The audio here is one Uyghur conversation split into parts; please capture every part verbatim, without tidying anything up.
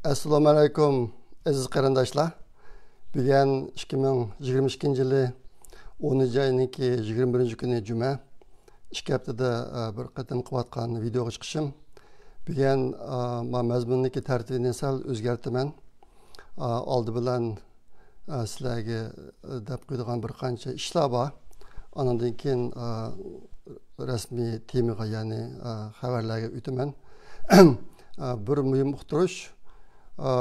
ئەسسالامۇ ئەلەيكۇم، ئەزىز قېرىنداشلار. بۈگۈن ئىككى مىڭ يىگىرمە ئىككىنچى يىلى ئونىنچى ئاينىڭكى يىگىرمە بىرىنچى كۈنى جۈمە. ئىككى ھەپتىدە، ئە، بىر قېتىم قىلىۋاتقان ۋىدېئوغا چىقىشىم. بۈگۈن، ئە، ما-، مەزمۇننىڭكى تەرتىپىنى سەل ئۆزگەرتىمەن. ئە، ئالدى بىلەن، ئە، سىلەرگە، ئە، دەپ قويىدىغان بىر قانچە ئىشلار بار. ئانىڭدىن كېيىن، ئە، رەسمىي تېمىغا، يەنى، ئە، خەۋەرلەرگە ئۆتىمەن. ئە، بىر مۇھىم ئۇقتۇرۇش. ئە،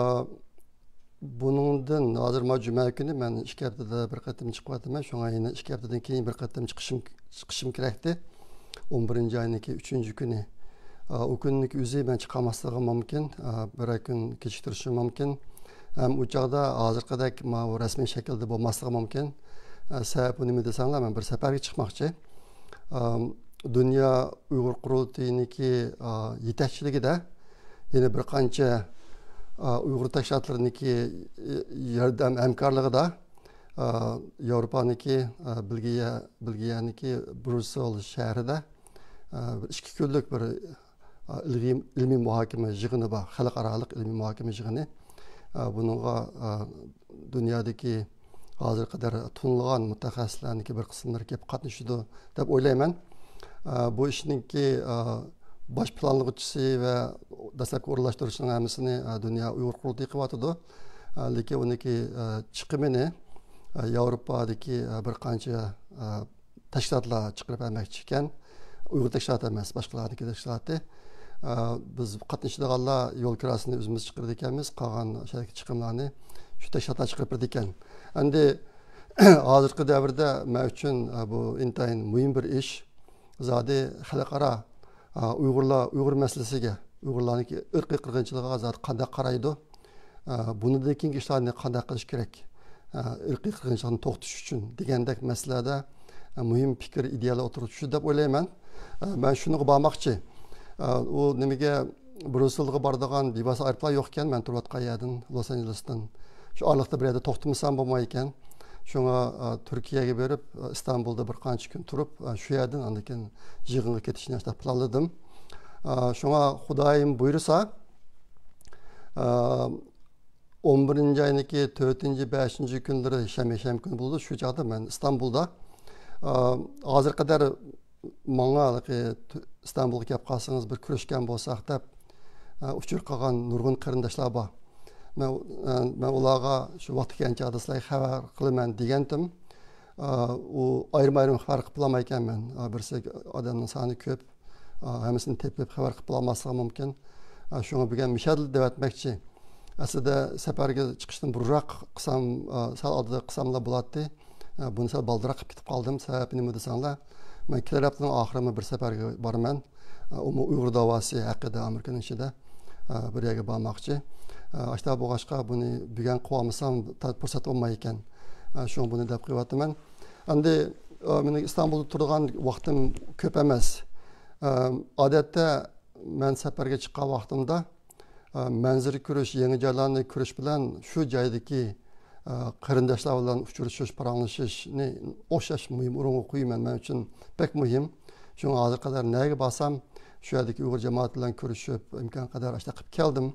بۇنىڭدىن ھازىر ما جۈمە كۈنى مەن ئىككى ھەپتىدە بىر قېتىم چىقىۋاتىمەن. شۇڭا يەنە ئىككى ھەپتىدىن كېيىن بىر قېتىم چىقىشىم، چىقىشىم كېرەكتى. ئون بىرىنچى ئاينىڭكى ئۈچىنچى كۈنى. ئا، ئۇ كۈننىڭكى ئۆزى مەن چىقالماسلىقىم مۇمكىن. ئا، بىرەر كۈن كېچىكتۈرۈشۈم مۇمكىن. ھەم ئۇ چاغدا ھازىرقىدەك ماۋۇ رەسمىي شەكىلدە بولماسلىقى مۇمكىن. ئا، سەۋەبى نېمە دېسەڭلار، مەن بىر سەپەرگە چىقماقچى. ئا، دۇنيا ئۇيغۇر قۇرۇلتىيىنىڭكى، ئا، يېتەكچىلىكىدە يەنە بىر قانچە، ئا، ئۇيغۇر تەشكىلاتلىرىنىڭكى، ئە، ياردەم ھەمكارلىقىدا، ئا، ياۋروپانىڭكى، ئا، بېلگىيە، بېلگىيەنىڭكى برۇسسېل شەھىرىدە، ئا، بىر ئىككى كۈنلۈك بىر، ئا، ئىلغىي-، ئىلمىي مۇھاكىمە يىغىنى بار، خەلقئارالىق ئىلمىي مۇھاكىمە يىغىنى. ئا، بۇنىڭغا، ئا، دۇنيادىكى ھازىرغا قەدەر تونۇلغان مۇتەخەسسىسلەرنىڭكى بىر قىسىملىرى كېلىپ قاتنىشىدۇ دەپ ئويلايمەن. ئا، بۇ ئىشنىڭكى، ئا، باش پىلانلىغۇچىسى ۋە دەسلەپكى ئورۇنلاشتۇرۇشىنىڭ ھەممىسىنى، ئا، دۇنيا ئۇيغۇر قۇرۇلتىيى قىلىۋاتىدۇ. ئا، لېكىن ئۇنىڭكى، ئا، چىقىمىنى، ئا، ياۋروپادىكى، ئا، بىر قانچە، ئا، تەشكىلاتلار چىقىرىپ بەرمەكچى ئىكەن. ئۇيغۇر تەشكىلاتى ئەمەس، باشقىلارنىڭكى تەشكىلاتى. ئا، بىز قاتنىشىدىغانلار يول كىراسىنى ئۆزىمىز چىقىرىدىكەنمىز، قالغان ئىچەردىكى چىقىملارنى شۇ تەشكىلاتلار چىقىرىپ بېرىدىكەن. ئەمدى ھازىرقى دەۋردە مەن ئۈچۈن، ئا، بۇ ئىنتايىن مۇھىم بىر ئىش. زادى خەلقئارا، ئا، ئۇيغۇرلار، ئۇيغۇر مەسىلىسىگە، ئۇيغۇرلارنىڭكى ئىرقىي قىرغىنچىلىقىغا زادى قانداق قارايدۇ؟ ئا، بۇنىڭدىن كېيىنكى ئىشلارنى قانداق قىلىش كېرەك؟ ئا، ئىرقىي قىرغىنچىلىقنى توختىتىش ئۈچۈن دېگەندەك مەسىلىلەردە، ئا، مۇھىم پىكىر، ئىدىيەلەر ئوتتۇرىغا چۈشتى دەپ ئويلايمەن. ئا، مەن شۇنىڭغا بارماقچى. ئا، ئۇ نېمىگە، برۇسسېلغا بارىدىغان بىۋاسىتە ئايروپىلان يوق ئىكەن، مەن تۇرۇۋاتقان يەردىن، لوس ئانژېلېستىن. شۇ ئارىلىقتا بىر يەردە توختىمىسام بولمايدىكەن. شۇڭا، ئا، تۈركىيەگە بېرىپ، ئا، ئىستانبۇلدا بىر قانچە كۈن تۇرۇپ، ئا، شۇ يەردىن ئاندىن كېيىن يىغىنغا كېتىشنى ئاشۇنداق پىلانلىدىم. ئا، شۇڭا خۇدايىم بۇيرۇسا، ئا، ئون بىرىنچى ئاينىڭكى تۆتىنچى، بەشىنچى كۈنلىرى، شەنبە، شەنبە كۈنى بولىدۇ. شۇ چاغدا مەن ئىستانبۇلدا. ئا، ھازىرغا قەدەر ماڭا ھېلىقى تۈ-، ئىستانبۇلغا كەپ قالسىڭىز، بىر كۆرۈشكەن بولساق دەپ، ئە، ئۇچۇر قىلغان نۇرغۇن قېرىنداشلار بار. مەن، ئە، مەن ئۇلارغا شۇ ۋاقتى كەلگەن چاغدا سىلەرگە خەۋەر قىلىمەن دېگەنتىم. ئە، ئۇ ئايرىم-ئايرىم خەۋەر قىلىپ بولالمايكەنمەن. ئە، بىرسى ئادەمنىڭ سانى كۆپ، ئە، ھەممىسىنى تېپىپ خەۋەر قىلىپ بولالماسلىقى مۇمكىن. ئە، شۇڭا بۈگۈن مۇشۇ يەردىلا دەۋەتمەكچى. ئەسلىدە سەپەرگە چىقىشتىن بۇرۇنراق قىلسام، ئە، سەل ئالدىدا قىلساملا بولاتتى. ئە، بۇنى سەل بالدۇراق قىلىپ كېتىپ قالدىم. سەۋەبى نېمە دېسەڭلار، مەن كېلەر ھەپتىنىڭ ئاخىرىمۇ بىر سەپەرگە بارىمەن. ئە، ئۇمۇ ئۇيغۇر داۋاسى ھەققىدە ئامېرىكىنىڭ ئىچىدە، ئە، بىر يەرگە بارماقچى. ئە، ئاشۇنداق بولغاچقا بۇنى بۈگۈن قىلىۋالمىسام تا-، پۇرسەت بولمايدىكەن. ئە، شۇڭا بۇنى دەپ قويۇۋاتىمەن. ئەمدى، ئە، مېنىڭ ئىستانبۇلدا تۇرىدىغان ۋاقتىم كۆپ ئەمەس. ئە، ئادەتتە مەن سەپەرگە چىققان ۋاقتىمدا، ئە، مەنزىرە كۆرۈش، يېڭى جايلارنى كۆرۈش بىلەن شۇ جايدىكى، ئە، قېرىنداشلار بىلەن ئۇچرىشىش، پاراڭلىشىشنى ئوخشاش مۇھىم ئورۇنغا قويىمەن. مەن ئۈچۈن بەك مۇھىم. شۇڭا ھازىرغا قەدەر نەگە بارسام، شۇ يەردىكى ئۇيغۇر جامائىتى بىلەن كۆرۈشۈپ، ئىمكان قەدەر ئاشۇنداق قىلىپ كەلدىم.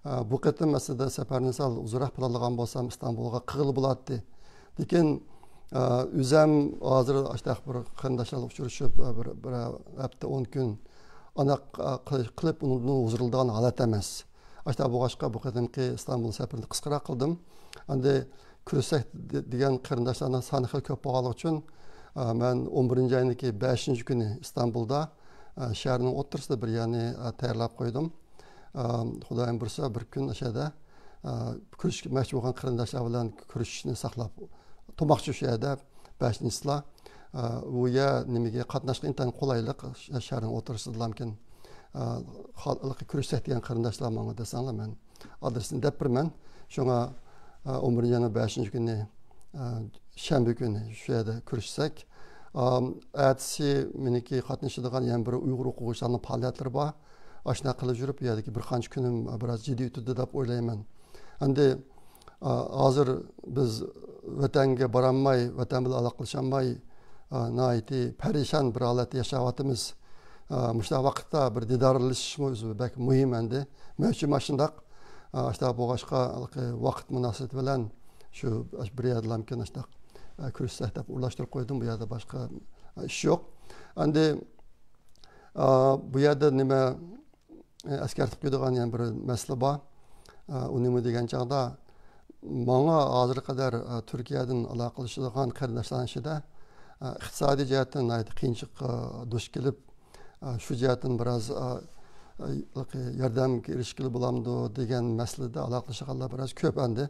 ئە، بۇ قېتىم ئەسلىدە سەپەرنى سەل ئۇزۇنراق پىلانلىغان بولسام، ئىستانبۇلغا قىلغىلى بولاتتى. لېكىن، ئە، ئۆزەم ھازىر ئاشۇنداق بىر قېرىنداشلار بىلەن ئۇچرىشىپ، ئە، بىر، بىر ھەپتە، ئون كۈن ئانداق، ئە، قىل-، قىلىپ ئۇنىڭدىن ھۇزۇرلىنىدىغان ھالەت ئەمەس. ئاشۇنداق بولغاچقا بۇ قېتىمقى ئىستانبۇل سەپىرىنى قىسقىراق قىلدىم. ئەمدى كۆرۈشسەك دې-، دېگەن قېرىنداشلارنىڭ سانى خېلى كۆپ بولغانلىقى ئۈچۈن، ئە، مەن ئون بىرىنچى ئاينىڭكى بەشىنچى كۈنى ئىستانبۇلدا، ئە، شەھەرنىڭ ئوتتۇرىسىدا بىر يەرنى، ئە، تەييارلاپ قويدۇم. ئە، خۇدايىم بۇيرۇسا بىر كۈن ئاشۇ يەردە، ئە، كۆرۈشمەكچى بولغان قېرىنداشلار بىلەن كۆرۈشۈشنى ساقلاپ تۇرماقچى شۇ يەردە. بەشىنچىسىلا، ئە، ئۇ يەر نېمىگە قاتناشقا ئىنتايىن قولايلىق، ش-، شەھەرنىڭ ئوتتۇرىسىدىلامكىن، ئە، خال-، كۆرۈشسەك دېگەن قېرىنداشلار ماڭا دېسەڭلار، مەن ئادرېسىنى دەپ بېرىمەن. شۇڭا، ئە، ئون بىرىنچى ئاينىڭ بەشىنچى كۈنى، ئە، شەنبە كۈنى شۇ يەردە كۆرۈشسەك. ئە، ئەتىسى مېنىڭكى قاتنىشىدىغان يەنە بىر ئۇيغۇر ئوقۇغۇچىلارنىڭ پائالىيەتلىرى بار. ئاشۇنداق قىلىپ يۈرۈپ، بۇ يەردىكى بىر قانچە كۈنۈم بىراز جىددىي ئۆتىدۇ دەپ ئويلايمەن. ئەمدى، ئا، ھازىر بىز ۋەتەنگە بارالماي، ۋەتەن بىلەن ئالاقىلىشالماي، ئا، ناھايىتى پەرىشان بىر ھالەتتە ياشاۋاتىمىز. ئا، مۇشۇنداق ۋاقىتتا بىر دىدارلىشىشمۇ ئۆزى بەك مۇھىم ئەمدى. مەن ئۈچۈن مانا شۇنداق. ئاشۇنداق بولغاچقا، ۋاقىت مۇناسىۋىتى بىلەن شۇ بىر يەردىلامكىن ئاشۇنداق كۆرۈشسەك دەپ ئورۇنلاشتۇرۇپ قويدۇم. بۇ يەردە باشقا ئىش يوق. ئەمدى بۇ يەردە نېمە ئەسكەرتىپ قويىدىغان يەنە بىر مەسىلە بار. ئۇ نېمە دېگەن چاغدا، ماڭا ھازىرغا قەدەر تۈركىيەدىن ئالاقىلىشىدىغان قېرىنداشلارنىڭ ئىچىدە ئىقتىسادىي جەھەتتىن ناھايىتى قىيىنچىلىققا دۇچ كېلىپ، شۇ جەھەتتىن بىراز ياردەمگە ئېرىشكىلى بولامدۇ دېگەن مەسىلىدە ئالاقىلىشىدىغانلار بىراز كۆپ ئەمدى.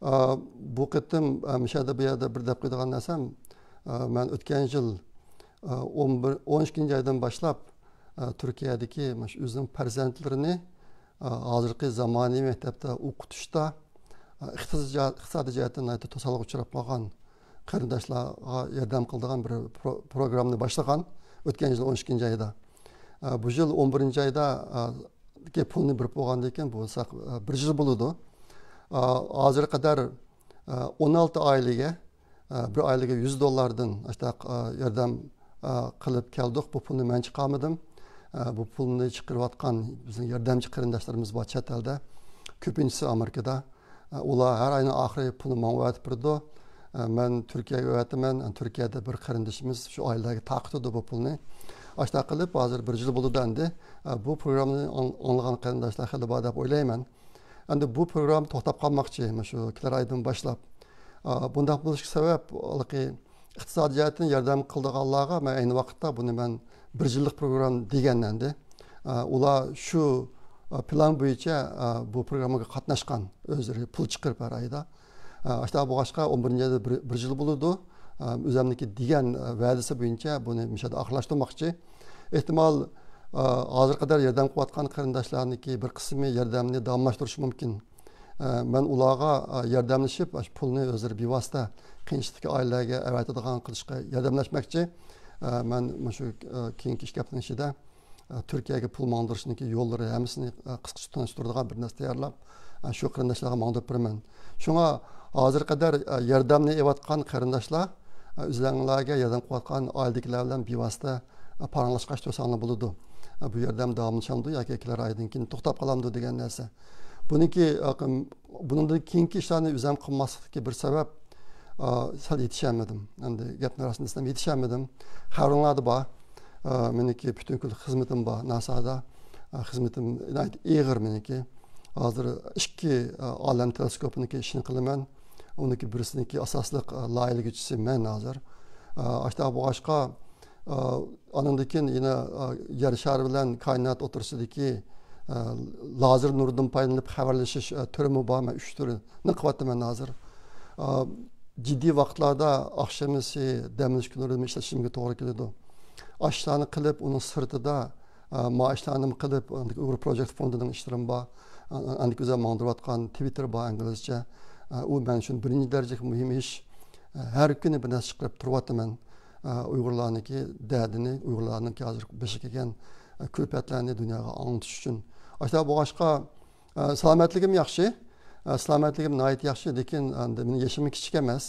بۇ قېتىم مۇشۇ يەردە، بۇ يەردە بىر دەپ قويىدىغان نەرسەم، مەن ئۆتكەن يىل ئون بىر، ئون ئىككىنچى ئايدىن باشلاپ تۈركىيەدىكى مۇشۇ ئۆزىنىڭ پەرزەنتلىرىنى ھازىرقى زامانىۋى مەكتەپتە ئوقۇتۇشتا ئىقتىسادىي جەھەتتىن ناھايىتى توسالغۇغا ئۇچراپ قالغان قېرىنداشلارغا ياردەم قىلىدىغان بىر پرو-، پروگراممىنى باشلىغان. ئۆتكەن يىل ئون ئىككىنچى ئايدا. بۇ يىل ئون بىرىنچى ئايدا پۇلنى بېرىپ بولغاندىن كېيىن، بۇ بولسا بىر يىل بولىدۇ. ھازىرغا قەدەر ئون ئالتە ئائىلىگە، بىر ئائىلىگە يۈز دوللاردىن ئاشتاق ياردەم قىلىپ كەلدۇق. بۇ پۇلنى مەن چىقارمىدىم. بۇ پۇلنى چىقىرىۋاتقان بىزنىڭ ياردەمچى قېرىنداشلىرىمىز بار چەت ئەلدە. كۆپىنچىسى ئامېرىكىدا. ئۇلار ھەر ئاينىڭ ئاخىرى پۇلنى ماڭا ئەۋەتىپ بېرىدۇ. مەن تۈركىيەگە ئەۋەتىمەن. تۈركىيەدە بىر قېرىندىشىمىز شۇ ئائىلىلەرگە تارقىتىدۇ بۇ پۇلنى. ئاشتاق قىلىپ، ھازىر بىر يىل بولىدۇ ئەمدى. بۇ پروگراممىنى ئاڭ-، ئاڭلىغان قېرىنداشلار خېلى بار دەپ ئويلايمەن. ئەمدى بۇ پروگرامما توختاپ قالماقچى، مۇشۇ كېلەر ئايدىن باشلاپ. ئا، بۇنداق بولۇشقا سەۋەب، ھېلىقى ئىقتىسادىي جەھەتتىن ياردەم قىلىدىغانلارغا مەن ئەينى ۋاقىتتا بۇنى مەن بىر يىللىق پروگرامما دېگەن ئەمدى. ئا، ئۇلار شۇ، ئا، پىلان بويىچە، ئا، بۇ پروگراممىغا قاتناشقان، ئۆزلىرى پۇل چىقىرىپ ھەر ئايدا. ئا، ئاشۇنداق بولغاچقا، ئون بىرىنچى ئايدا بىر، بىر يىل بولىدۇ. ئا، ئۆزەمنىڭكى دېگەن، ئا، ۋەدىسى بويىچە بۇنى مۇشۇ يەردە ئاخىرلاشتۇرماقچى. ئېھتىمال، ئا، ھازىرغا قەدەر ياردەم قىلىۋاتقان قېرىنداشلارنىڭكى بىر قىسمى ياردەمنى داۋاملاشتۇرۇشى مۇمكىن. ئا، مەن ئۇلارغا، ئا، ياردەملىشىپ، ئاشۇ پۇلنى ئۆزلىرى بىۋاسىتە قىيىنچىلىقتىكى ئائىلىلەرگە ئەۋەتىدىغان قىلىشقا ياردەملەشمەكچى. ئا، مەن مۇشۇ، ئا، كېيىنكى ئىككى ھەپتىنىڭ ئىچىدە، ئا، تۈركىيەگە پۇل ماڭدۇرۇشنىڭكى يوللىرى ھەممىسىنى، ئا، قىسقىچە تونۇشتۇرىدىغان بىر نەرسە تەييارلاپ، ئا، شۇ قېرىنداشلارغا ماڭدۇرۇپ بېرىمەن. شۇڭا ھازىرغا قەدەر، ئا، ياردەمنى ئېلىۋاتقان قېرىنداشلار، ئا، ئۆزلەرگە ياردەم قىلىۋاتقان ئائىلىدىكىلەر بىلەن بىۋاسىتە پاراڭلاشقاچ تۇرساڭلار بولىدۇ. بۇ ياردەم داۋاملىشامدۇ ياكى كېلەر ئايدىن كېيىن توختاپ قالامدۇ دېگەن نەرسە. بۇنىڭكى، بۇنىڭدىن كېيىنكى ئىشلارنى ئۆزۈم قىلماسلىقتىكى بىر سەۋەب، سەل يېتىشەلمىدىم. ئەمدى گەپنى راستىنى دېسەم، يېتىشەلمىدىم. خەۋىرىڭلاردا بار. مېنىڭكى پۈتۈن كۈنلۈك خىزمىتىم بار ناسادا. خىزمىتىم ناھايىتى ئېغىر مېنىڭكى. ھازىر ئىككى ئالەم تېلېسكوپىنىڭكى ئىشىنى قىلىمەن. ئۇنىڭكى بىرسىنىڭكى ئاساسلىق لايىھەلىگۈچىسى مەن ھازىر. ئاشۇنداق بولغاچقا، ئانىڭدىن كېيىن يەنە يەر شارى بىلەن كائىنات ئوتتۇرىسىدىكى لازېر نۇرىدىن پايدىلىنىپ خەۋەرلىشىش تۈرىمۇ بار. مەن ئۈچ تۈرنى قىلىۋاتىمەن ھازىر. جىددىي ۋاقىتلاردا ئاخشىمىسى دەم ئېلىش كۈنلىرىمۇ ئىشلىتىشىمگە توغرا كېلىدۇ. ئاشۇلارنى قىلىپ، ئۇنىڭ سىرتىدا، ئا، ما ئىشلارنىمۇ قىلىپ، ئۇيغۇر پروجېكت فوندىنىڭ ئىشلىرىمۇ بار. ئا، ئاندىكى ئۆزۈم ماڭدۇرۇۋاتقان تىۋىتتېر بار ئىنگلىزچە. ئا، ئۇ مەن ئۈچۈن بىرىنچى دەرىجىلىك مۇھىم ئىش. ئا، ھەر كۈنى بىر نەرسە چىقىرىپ تۇرۇۋاتىمەن. ئا، ئۇيغۇرلارنىڭكى دەردىنى، ئۇيغۇرلارنىڭكى ھازىر بېشىغا كەلگەن، ئا، كۈلپەتلەرنى دۇنياغا ئاڭلىتىش ئۈچۈن. ئاشۇنداق بولغاچقا، ئە، سالامەتلىكىم ياخشى. ئە، سالامەتلىكىم ناھايىتى ياخشى، لېكىن ئەمدى مېنىڭ يېشىممۇ كىچىك ئەمەس.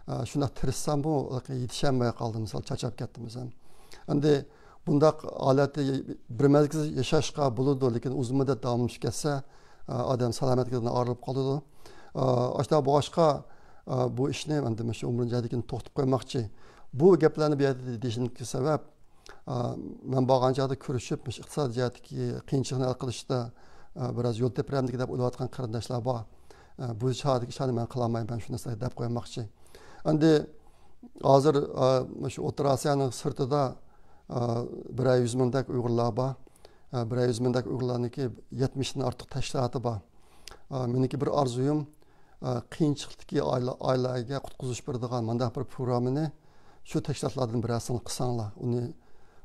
ئە، شۇنداق تىرىشساممۇ يېتىشەلمەي قالدىم، مىسال، چارچاپ كەتتىم دېسەم. ئەمدى بۇنداق ھالەتتە بىر مەزگىل ياشاشقا بولىدۇ، لېكىن ئۇزۇن مۇددەت داۋاملىشىپ كەتسە، ئە، ئادەم سالامەتلىكىدىن ئايرىلىپ قالىدۇ. ئە، ئاشۇنداق بولغاچقا، ئە، بۇ ئىشنى ئەمدى مۇشۇ ئون بىرىنچى ئايدىن كېيىن توختىتىپ قويماقچى. بۇ گەپلەرنى بۇ يەردە دېيىشىمدىكى سەۋەب، ئا، مەن بارغان چاغدا كۆرۈشۈپ، مۇشۇ ئىقتىسادىي جەھەتتىكى قىيىنچىلىقنى ھەل قىلىشتا، ئا، بىراز يول تېپىرەمدىكىن دەپ ئويلاۋاتقان قېرىنداشلار بار. ئا، بۇ چاغدىكى ئىشلارنى مەن قىلالمايمەن، شۇ نەرسىلەرنى دەپ قويماقچى. ئەمدى ھازىر، ئا، مۇشۇ ئوتتۇرا ئاسىيانىڭ سىرتىدا، ئا، بىرەر يۈز مىڭدەك ئۇيغۇرلار بار. ئا، بىرەر يۈز مىڭدەك ئۇيغۇرلارنىڭكى يەتمىشتىن ئارتۇق تەشكىلاتى بار. ئا، مېنىڭكى بىر ئارزۇيۇم، ئا، قىيىنچىلىقتىكى ئائىلە-، ئائىلىلەرگە قۇتقۇزۇش بېرىدىغان مۇنداق بىر پروگراممىنى شۇ تەشكىلاتلاردىن بىرەرسىڭىز قىلساڭلار. ئۇنى،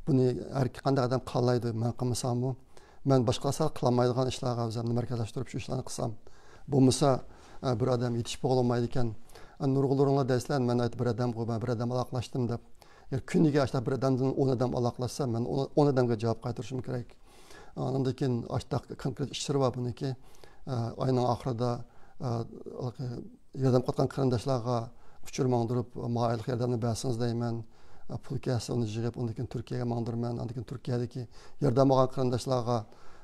بۇنى ھەر قانداق ئادەم قىلالايدۇ، مەن قىلمىساممۇ. مەن باشقا سەل قىلالمايدىغان ئىشلارغا ئۆزۈمنى مەركەزلەشتۈرۈپ شۇ ئىشلارنى قىلسام. بولمىسا، ئە، بىر ئادەم يېتىشىپ بولالمايدىكەن. ئە، نۇرغۇنلىرىڭلار دەيسىلەر، مەن ئايت بىر ئادەم، مەن بىر ئادەم ئالاقىلەشتىم دەپ. يا كۈنىگە ئاشۇنداق بىر ئادەمدىن ئون ئادەم ئالاقىلەشسە، مەن ئون، ئون ئادەمگە جاۋاب قايتۇرۇشۇم كېرەك. ئاندىن كېيىن ئاشۇنداق كونكرېت ئىشلىرى بار بۇنىڭكى. ئە، ئاينىڭ ئاخىرىدا، ئە، ياردەم قىلىۋاتقان قېرىنداشلارغا ئۇچۇر ماڭدۇرۇپ، ما ئايلىق ياردەمنى بەرسىڭىز دەيمەن. ئە، پۇل كەلسە ئۇنى يىغىپ، ئاندىن كېيىن تۈركىيەگە ماڭدۇرىمەن. ئاندىن كېيىن تۈركىيەدىكى ياردەم ئالغان قېرىنداشلارغا،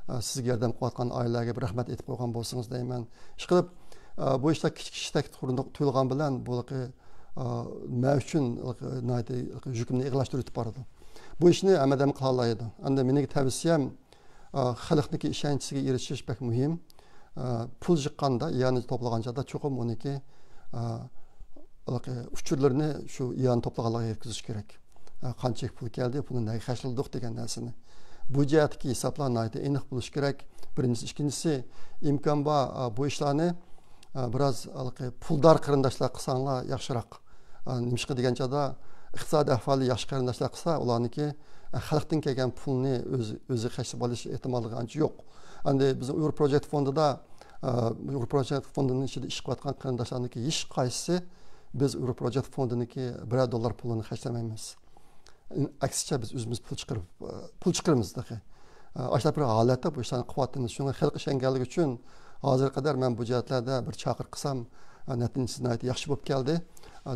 ئە، سىزگە ياردەم قىلىۋاتقان ئائىلىلەرگە بىر رەھمەت ئېيتىپ قويغان بولسىڭىز دەيمەن. ئىشقىلىپ، ئە، بۇ ئىشلار كىچىك ئىشتەك تۇيۇلغان بىلەن بۇ، ئە، مەن ئۈچۈن ناھايىتى يۈكۈمنى ئېغىرلاشتۇرۇۋېتىپ بارىدۇ. بۇ ئىشنى ھەممە ئادەم قىلالايدۇ. ئەمدى مېنىڭكى تەۋسىيەم، ئە، خەلقنىڭكى ئىشەنچىگە ئېرىشىش بەك مۇھىم. ئە، پۇل يىغقاندا، ئىئانە توپلىغان چاغدا چوقۇم ئۇنىڭكى، ئە، ھېلىقى ئۇچۇرلىرىنى شۇ ئىئانە توپلىغانلارغا يەتكۈزۈش كېرەك. ئە، قانچىلىك پۇل كەلدى، بۇنى نەگە خەجلىدۇق دېگەن نەرسىنى. بۇ جەھەتتىكى ھېسابلار ناھايىتى ئېنىق بولۇشى كېرەك. بىرىنچىسى. ئىككىنچىسى، ئىمكان بار، ئە، بۇ ئىشلارنى، ئە، بىراز ھېلىقى پۇلدار قېرىنداشلار قىلساڭلار ياخشىراق. ئە، نېمىشقا دېگەن چاغدا ئىقتىسادىي ئەھۋالى ياخشى قېرىنداشلار قىلسا، ئۇلارنىڭكى، ئە، خەلقتىن كەلگەن پۇلنى ئۆز-، ئۆزى خەجلەپ ئېلىش ئېھتىماللىقى ئانچە يوق. ئەمدى بىزنىڭ ئۇيغۇر پروجېكت فوندىدا، ئە، ئۇيغۇر پروجېكت فوندىنىڭ ئىچىدە ئىش قىلىۋاتقان قېرىنداشلارنىڭكى ھېچ قايسىسى بىز ئۇيغۇر پروجېكت فوندىنىڭكى بىرەر دوللار پۇلىنى خەجلىمەيمىز. ئەكسىچە بىز ئۆزىمىز پۇل چىقىرىپ، پۇل چىقىرىمىز تېخى. ئاشۇنداق بىر ھالەتتە بۇ ئىشلارنى قىلىۋاتىمىز. شۇڭا خەلق ئىشەنگەنلىكى ئۈچۈن ھازىرغا قەدەر مەن بۇ جەھەتلەردە بىر چاقىرىق قىلسام، نەتىجىسى ناھايىتى ياخشى بولۇپ كەلدى.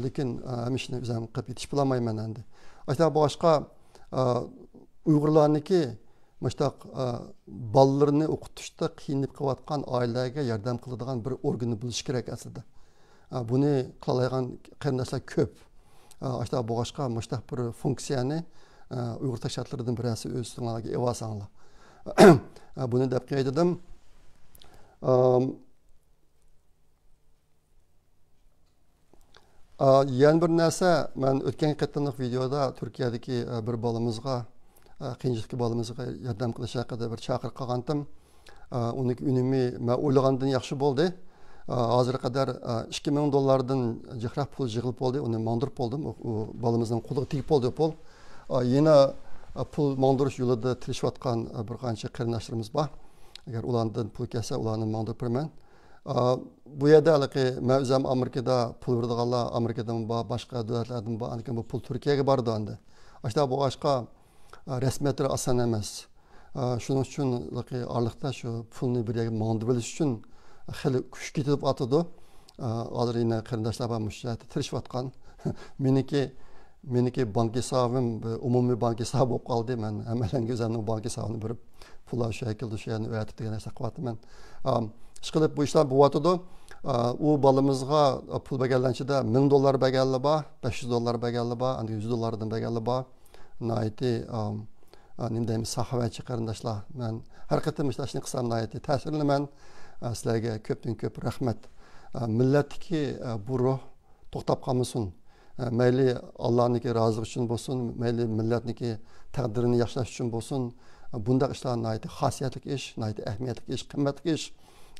لېكىن ھەممە ئىشنى ئۆزۈم قىلىپ يېتىشىپ بولالمايمەن ئەمدى. ئاشۇنداق بولغاچقا، ئۇيغۇرلارنىڭكى مۇشتاق، ئە، بالىلىرىنى ئوقۇتۇشتا قىينىلىپ قېلىۋاتقان ئائىلىلەرگە ياردەم قىلىدىغان بىر ئورگىنى بولۇشى كېرەك ئەسلىدە. ئە، بۇنى قىلالايدىغان قېرىنداشلار كۆپ. ئە، ئاشۇنداق بولغاچقا، مۇشتاق بىر فۇنكسىيەنى، ئە، ئۇيغۇر تەشكىلاتلىرىدىن بىرەرسى ئۆزىڭلارغا ئېلىۋالساڭلار. ئە، بۇنى دەپ قوياي دېدىم. ئام، ئا، يەنە بىر نەرسە، مەن ئۆتكەن قېتىملىق ۋىدېيودا تۈركىيەدىكى، ئا، بىر بالىمىزغا، ئا، قىيىنچىلىقتىكى بالىمىزغا ياردەم قىلىش ھەققىدە بىر چاقىرىق قىلغانتىم. ئا، ئۇنىڭكى ئۈنۈمى مەن ئويلىغاندىن ياخشى بولدى. ئا، ھازىرغا قەدەر، ئا، ئىككى مىڭ دوللاردىن جىقراق پۇل يىغىلىپ بولدى. ئۇنى ماڭدۇرۇپ بولدۇم. ئۇ، ئۇ بالىمىزنىڭ قولىغا تېگىپ بولدى پۇل. ئا، يەنە، ئا، پۇل ماڭدۇرۇش يولىدا تىرىشىۋاتقان، ئا، بىر قانچە قېرىنداشلىرىمىز بار. ئەگەر ئۇلاردىن پۇل كەلسە، ئۇلارنى ماڭدۇرۇپ بېرىمەن. ئا، بۇ يەردە ھېلىقى مەن ئۆزۈم ئامېرىكىدا پۇل بېرىدىغانلار ئامېرىكىدىمۇ بار، باشقا دۆلەتلەردىمۇ بار، ئاندىن كېيىن بۇ پۇل تۈركىيەگە بارىدۇ ئەمدى. ئاشۇنداق بولغاچقا، ئا، رەسمىيەتلىرى ئاسان ئەمەس. ئا، شۇنىڭ ئۈچۈن ھېلىقى ئارىلىقتا شۇ پۇلنى بىر يەرگە ماڭدۇرۇۋېلىش ئۈچۈن خېلى كۈچ كېتىۋاتىدۇ. ئا، ھازىر يەنە قېرىنداشلار بار مۇشۇ جەھەتتە تىرىشىۋاتقان. مېنىڭكى مېنىڭكى بانكا ھېسابىم بىر ئومۇمىي بانكا ھېسابى بولۇپ قالدى. مەن ھەممەيلەنگە ئۆزۈمنىڭ بانكا ھېسابىنى بېرىپ، پۇللار شۇ يەرگە كېلىدۇ، شۇ يەرنى ئۆتۈپ دېگەن نەرسە قىلىۋاتىمەن. ئام، ئىشقىلىپ بۇ ئىشلار بولۇۋاتىدۇ. ئا، ئۇ بالىمىزغا پۇل بەرگەنلەر ئىچىدە مىڭ دوللار بەرگەنلەر بار، بەش يۈز دوللار بەرگەنلەر بار، ئاندىن يۈز دوللاردىن بەرگەنلەر بار. ناھايىتى، ئام، ئا، نېمە دەيمىز، ساخاۋەتچى قېرىنداشلار. مەن ھەر قېتىم مۇشۇنداق ئىشنى قىلسام ناھايىتى تەسىرلىنىمەن. ئا، سىلەرگە كۆپتىن كۆپ رەھمەت. ئا، مىللەتتىكى، ئا، بۇ روھ توختاپ قالمىسۇن. ئە، مەيلى ئاللانىڭكى رازىلىقى ئۈچۈن بولسۇن، مەيلى مىللەتنىڭكى تەقدىرىنى ياخشىلاش ئۈچۈن بولسۇن، ئە، بۇنداق ئىشلار ناھايىتى خاسىيەتلىك ئىش، ناھايىتى ئەھمىيەتلىك ئىش، قىممەتلىك ئىش.